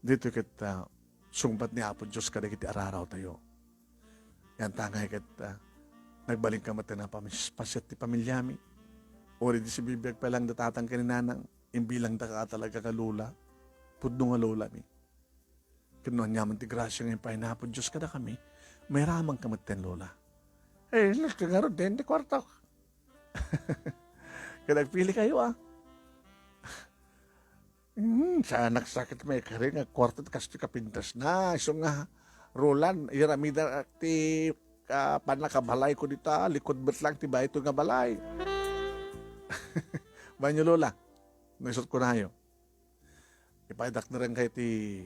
dito ket, ah, sungbat ni Apo Dios kadagiti ararawtayo. Yan tangay ket, ah, nagbalinka met nga pamis-, pasiat ti pamilyami. Uri di sibibiag pa lang da tatang ken ni nanang, imbilangdaka talaga nga lola. Pudno nga lolami. Ket no aniaman ti grasia nga impaay ni Apo Dios kadakami, mairamanka met ten lola. Eh, nagtengaro den ti kuarto. Ket agpili kayo, ah. Hmm, saanak sakit may kari nga kuarto ti kastoy kapintasna. Isu nga, Roland, iramida ti, ah, pannakabalayko dita, likud met lang ti bayto nga balay. Banyo, Lola. No isut ko nayo. Ipaidak na rin kayo ti,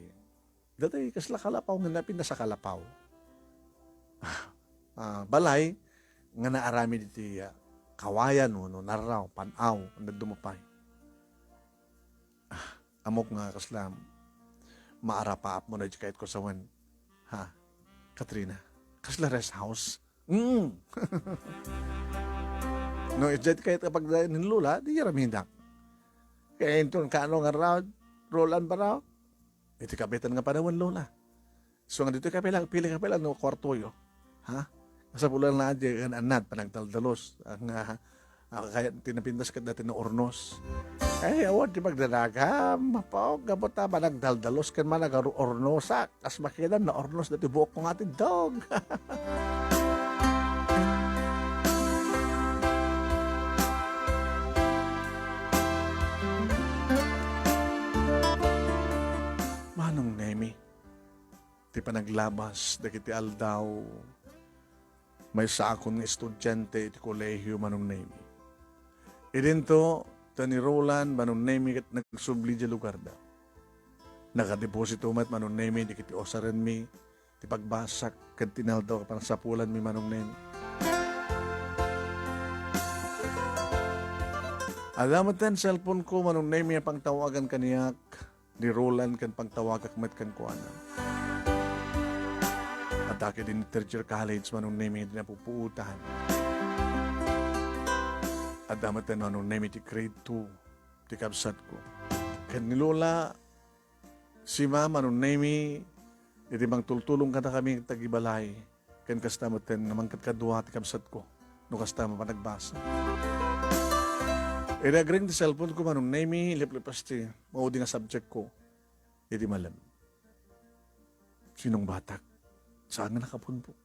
dati kasla kalapaw nga napintas a kalapaw. Ah, balay, nga naaramid iti, ah, kawayan, no, no, narraw, pan-aw, anda dumapay. Ah, amok nga kasla maarapaap mo na di kayat ko sawen. Ha? Katrina, kasla rest house? Mm. No, idiay kayat kapag ni Lola, di ramidak. Kaya inton kaano nga raw, Roland ba raw? Iti kapitan nga panawen, Lola. So, nga ditoy kapilang, pili kapilang no kwartoyo. Ha? Kasapulan na di kan anad, panagdaldalos. Ang, ah, ah, kaya tinapintas ket dati no ornos. Ay, awan ti magdanaga, mapaog, gabot ta, panagdaldalos ken managaru ornosak. Kas makidan na ornos dati buok ko nga ti dog. Manong Nemi, ti panaglabas dagiti aldaw, maysaakon nga estudiante iti kolehio, Manong Nemi. Idinto, ta ni Roland, Manong Nemi, ket nagsubli di lugarda. Nakadeposito met, Manong Nemi, dagiti usarenmi, ti pagbasak, ket ti naldaw a panasapulanmi, Manong Nemi. Adda met ten cellphone ko, Manong Nemi, a pangtawagan kaniak ni Roland ken pangtawagak met kenkuana. Adda ket idi third year college, Manong Nemi, idi napupuotan. Adda met ten, Manong Nemi, ti grade two, ti kabsatko. Ken ni Lola, Sima, Manong Nemi, idi mangtultulong kadakami tagibalay. Ken kasta met ten nga mangkadkadua ti kabsatko, no kasta mapanagbasa. Idi agring ti cellphone ko, Manong Nemi, liplipas ti maudi nga subject ko. Idi malem. Sinong batak? Saan nga nakapunpok?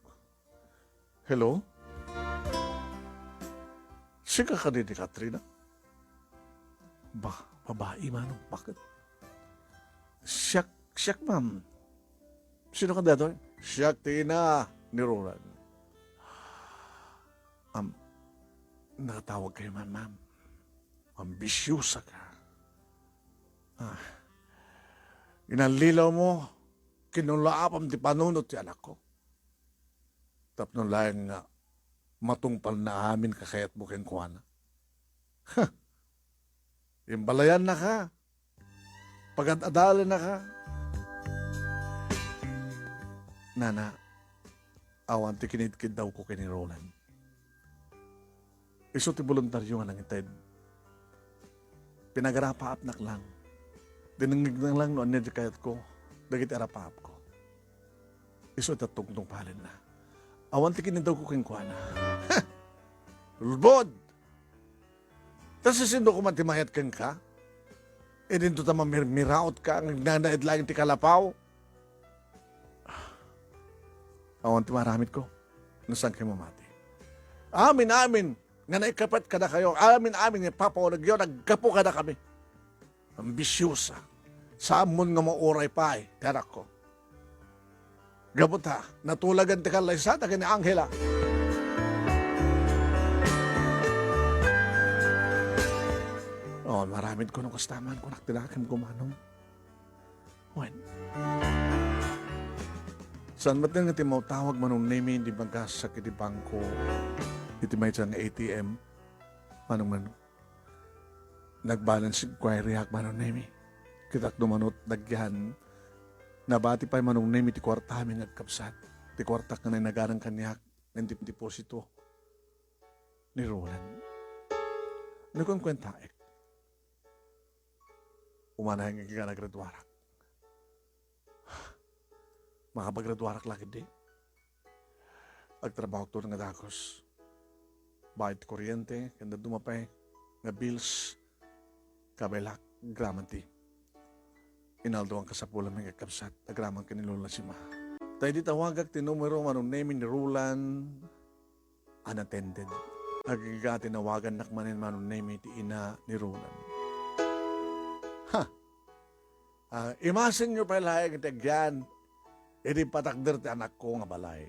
Hello? Sika kadi ni Katrina? Ba, babae, Manong. Bakit? Siak, siak, ma'am. Sino ka datoy? Siak ti ina ni Roland. Am, nakatawag kayo man, ma'am. Ambisyosa ka. Ah, inallilaw mo, kinulaapam ti panunot ti anak ko. Tapno laeng nga matungpalna amin kakayatmo kenkuana. Huh! Imbalayannaka. Pagad-adalennaka. Nana, awan ti kinidkiddawko ken ni Roland. Isu ti boluntario nga nangited. Pinagarapaapnak lang. Dinengngegna lang no ania ti kayatko dagiti arapaapko. Isu ti tungtungpalenna. Awan ti kinidawko kenkuana. Lubod! Ta sisino koma ti mayat kenka? Idinto ta mamirmiraotka nga agnanaed laeng ti kalapaw? Awan ti maaramidko no saan kayo mamati. Amin, amin nga naikapet kadakayo. Amin, amin nga ipapaunegyo, naggapu kadakami. Ambisyosa. Saan mon nga mauray pay ti anakko. Gapu ta, natulagan ti kallaysa dagiti anghel, a. Oh, maaramidko no kasta man, kunak ti lakemko, Manong. Wen. Saan met nga ti mautawag, Manong Nemi, di magassak iti bangko, iti maysa nga A T M, Manong, Manong. Nag-balance inquiry ak, Manong Nemi. Kitak no manut dagyan. Nabati pay, Manong Nemi, ti kuartami nga agkabsat. Ti kuartak nga nainaganan kaniak nga di-, deposito ni Roland. Nakunkuentaek. Umanayen nga nagraduarak. Makapagraduarak la ketdi. Agtrabahoak tulo nga dagus. Bayad ti kuryente, ken dadduma pay nga bills, kabaelak, agraman ti inaldoan kasapulan, mga kakabsat, agraman ken ni Lola Sima. Ta idi tawagak ti numero, Manong Nemi, ni Roland, unattended. Agingga tinawagannak manen, Manong Nemi, ti ina ni Roland. Ha! Ah, imasinyo pay laeng ti agyan iti patakder ti anakko nga balay.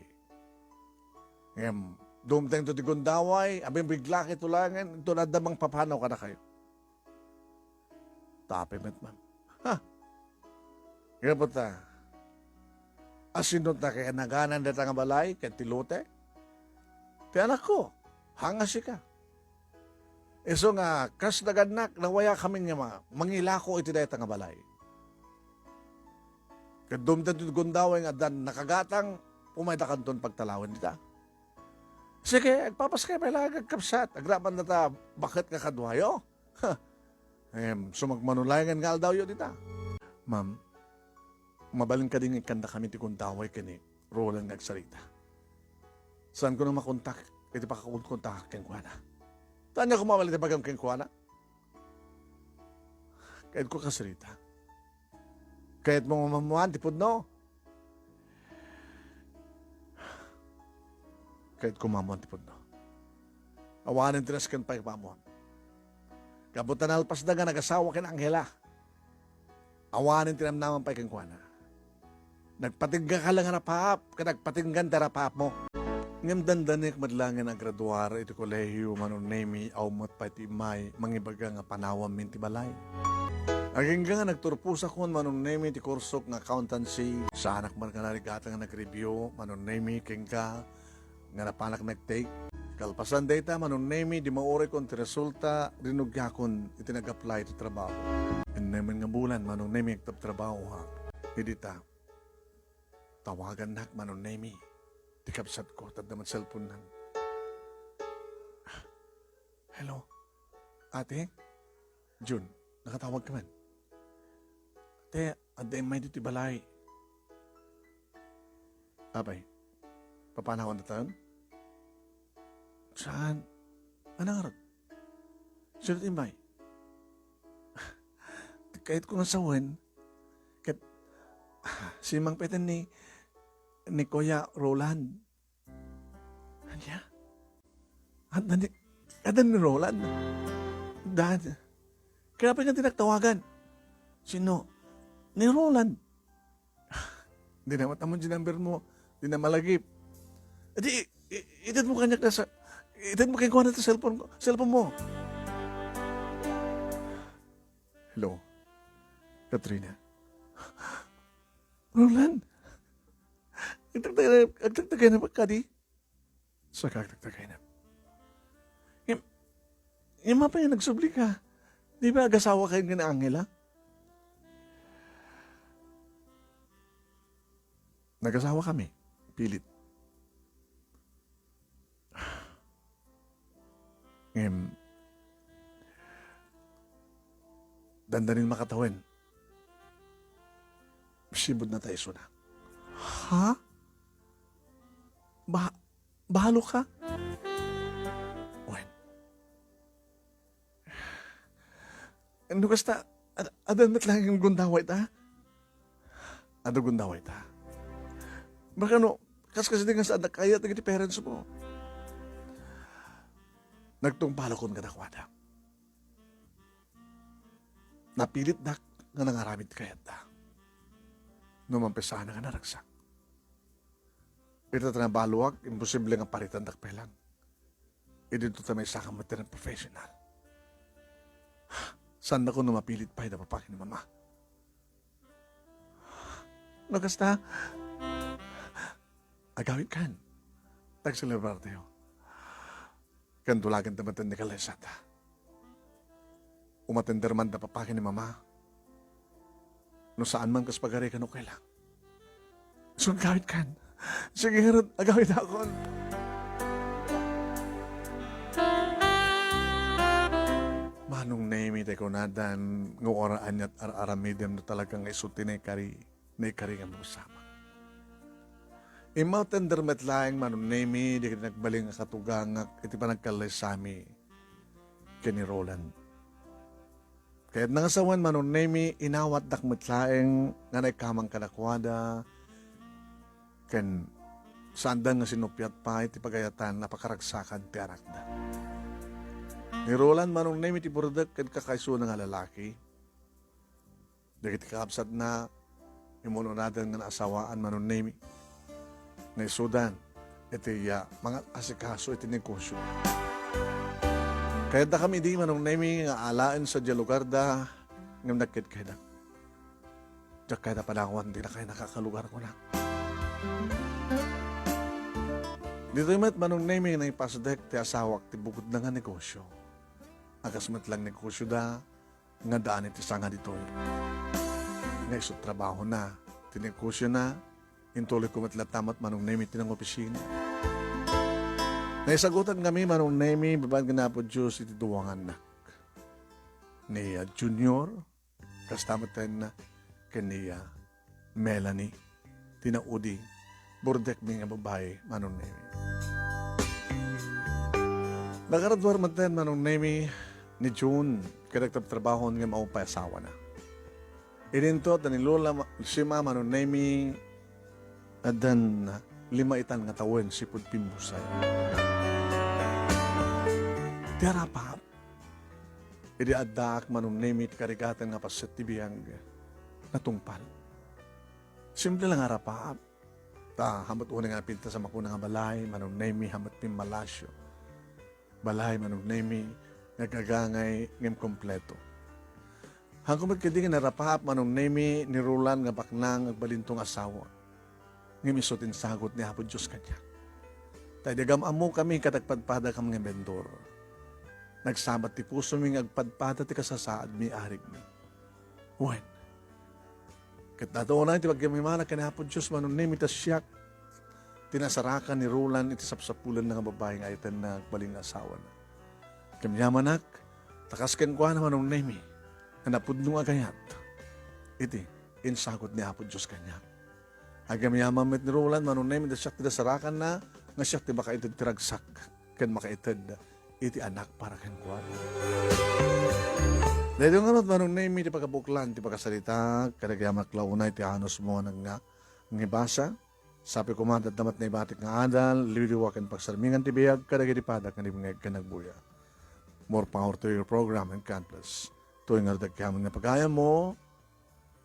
Ngem, dumtengto ti gundaway, abimbigla kito laengen, inton adda mangpapanaw kadakayo. Tapay met man. Ha? Ngem ta, asino ta kay naganan dayta nga balay ken ti lote? Ti anakko, haan nga sika. Isu nga, kas nagannak, nawayakamin nga ma-, mangilako iti dayta nga balay. Ket dumtengto ti gundaway nga addan nakagatang, umaydakanton pagtalawen dita. Sige, agpapaskay pay laeng, kakabsat, agraman dayta baket nga kaduayo. Ha. Em, sumagmamano laengen nga aldawyo dita. Ma'am, mabalin kadi nga ikkandakami ti gundaway ken ni Roland nga agsarita? Saanko a makontak iti pakakonkontak kenkuana. Ania koma mabalin ti ibagam kenkuana? Kayatko a agsarita. Kayatmo nga maammuan ti pudno? Kayatko a maammuan ti pudno. Awanen ti nasken pay a pammuam. Gapu ta nalpasda nga nagasawa ken Angela. Awanen ti namnama pay kenkuana. Nagpatingga ka la nga rapaap, ket nagpatinggan ti rapaapmo. Ngem dandanek met laengen a agraduar iti kolehio, Manong Nemi, awan met pay ti immay mangibaga nga panawammin ti balay. Agingga nga nagturposakon, Manong Nemi, ti kursok nga accountancy, saanak met nga narigatang nga nag-review, Manong Nemi, kenka, nga napanak nag-take. Kalpasan dayta, Manong Nemi, idi mauraykon ti resulta, rinugiakon iti nag-apply iti trabaho. Innem nga bulan, Manong Nemi, agtabtrabahoak. Idi ta, tawagannak, Manong Nemi, ti kabsatko, ta adda met cellphone-nan. Hello? Ate? Jun, nakatawag ka man? Te, adda immay ditoy balay. Apay, papanawandatayon? Saan? Ania ngarud? Sino ti immay? Kayatko nga sawen. Ket, ah, simmangpeten ni, ni Kuya Roland. Ania? Adda ni, adda ni Roland? Dad, kayatko nga tinaktawagan. Sino? Ni Roland. Dina met ammo ti number mo. Dina malagip. Di, i-, itedmo kaniak dayta, itedmo kenkuana ti cellphone ko, cellphone mo. Hello, Katrina. Roland, agtagtagay-, agtagtagayna kadi? Saka agtagtagayna. Ngem, ngem apay nga nagsubli ka? Di ba agasawakayon ken ni Angela? Nagasawakami. Pilit. Ngem, dandanin makatawen. Sibudna ta isuna. Ha? Ba-, balo ka? Wen. No kasta, ad-, adda met laeng gundaway ta? Adda gundaway ta. Baka no, Kas kasdi nga saandak kayat dagiti parents mo. Nagtungpalakon kadakuada. Napilitdak nga nangaramid kayatda. No mampisaanna nga naragsak. Ita ta nabaluak, imposible nga paritandak pay lang. Idinto ta maisakam met ti professional. Saannakon no mapilit pay da papa ken ni mama. No kasta, agawidkan. Tagselebrartayo. Ken tulaganta met ni kalaysata. Umatender man da papa ken ni mama. No saan man kas pagari ken okay lang. Isu agawidkan. Sige, ngarud, agawidakon. Manong Nemi, ti kunadan, nga uray aniat ar-aramidem no talaga nga isu ti naikari, naikari nga mapasamak. Immatender met laeng, Manong Nemi, dagiti nagbalin nga katugangak iti panagkallaysami ken ni Roland. Kayatna nga sawen, Manong Nemi, inawatdak met laeng nga naikkamang kadakuada, ken saanda nga sinuppiat pay ti pagayatan a pakaragsakan ti anakda. Ni Roland, Manong Nemi, ti burdek ken kakaisuna nga lalaki. Dagiti kakabsatna, imun-unadan nga naasawaan, Manong Nemi, nga isudan iti, ah, mangasikaso iti negosyo. Kayatdakami idi, Manong Nemi, nga alaen sadiay lugarda, ngem nagketkaydak. Diak kayat a padakuan ti lakayna a kalugar, kunak. Ditoy met, Manong Nemi, naipasdek ti asawak ti bukodna nga negosyo. A kas met lang negosioda, nga daan iti sanga ditoy. Nga isu trabahona, ti negosyona, intuloyko met latta met, Manong Nemi, ti nangopisina. Naisagutan kami, Manong Nemi, babaen ken Apo Dios iti duangannak. Ni, ah, Junior, kasta met ken ni, ah, Melanie, ti naudi, burdekmi nga babai, Manong Nemi. Nakaraduar met ten, Manong Nemi, ni June, ket nagtrabtrabahon ngem awan pay asawana. Idinto, ta ni Lola Ma-, Sima, Manong Nemi, addan lima itan nga tawen, sipud pimmusay. Ti arapap, idi addaak, Manong Nemi, ti karigaten nga paset ti biag, natungpal. Simple lang nga arapap. Ta, hamut unay nga napintas a makuna nga balay, Manong Nemi, hamut pimmalasyo. Balay, Manong Nemi, nga gagangay ngem kompleto. Haanko met ketdi nga narapap, Manong Nemi, ni Roland nga baknang agbalinto nga asawa. Ngem isu ti insagut ni Apo Dios kaniak. Ta idi agam-ammokami ket agpadpadakam nga inbendor, nagsabat ti pusomi nga agpadpada ti kasasaadmi, arigmi. Wen, ket adda unay ti pagyamanak ken Apo Dios, Manong Nemi, ta siak ti nasarakan ni Roland iti sapsapulanna nga babai nga ayatenna agbalin nga asawana. Ngem yamanak, ta kas kenkuana, Manong Nemi, nga napudno nga agayat iti insagut ni Apo Dios kaniak. Agyamyaman met ni Roland, Manong Nemi, ta siak ti nasarakanna, nga siak ti makaited ti ragsak ken makaited iti anak para kenkuana. Daytoy ngarud, Manong Nemi, ti pagabuklan ti pakasarita, ket agyamanak la unay ti anusmo nga, nga ibasa. Sapay koma, adda met naibatik nga adal, liwliwa ken pagsarmingan ti biag kadagiti padak nga dimngeg ken nagbuya. More power to your program and God bless. Toy ngarud agyaman nga pagayammo,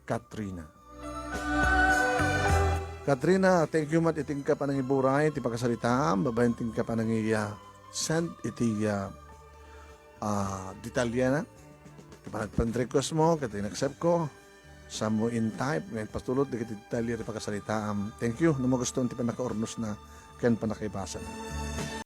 Katrina. Katrina, thank you met iti inka panangiburay ti pakasaritaam, babaen ti inka panangi-, ah, send iti, ah, ah, detalyena. Ti panag-friend request mo, ket in-accept ko. Saanmo in-type, nga impatulod dagiti detalye ti pakasaritaam. Thank you, no magustuam ti pannakaurnosna ken pannakaibasana.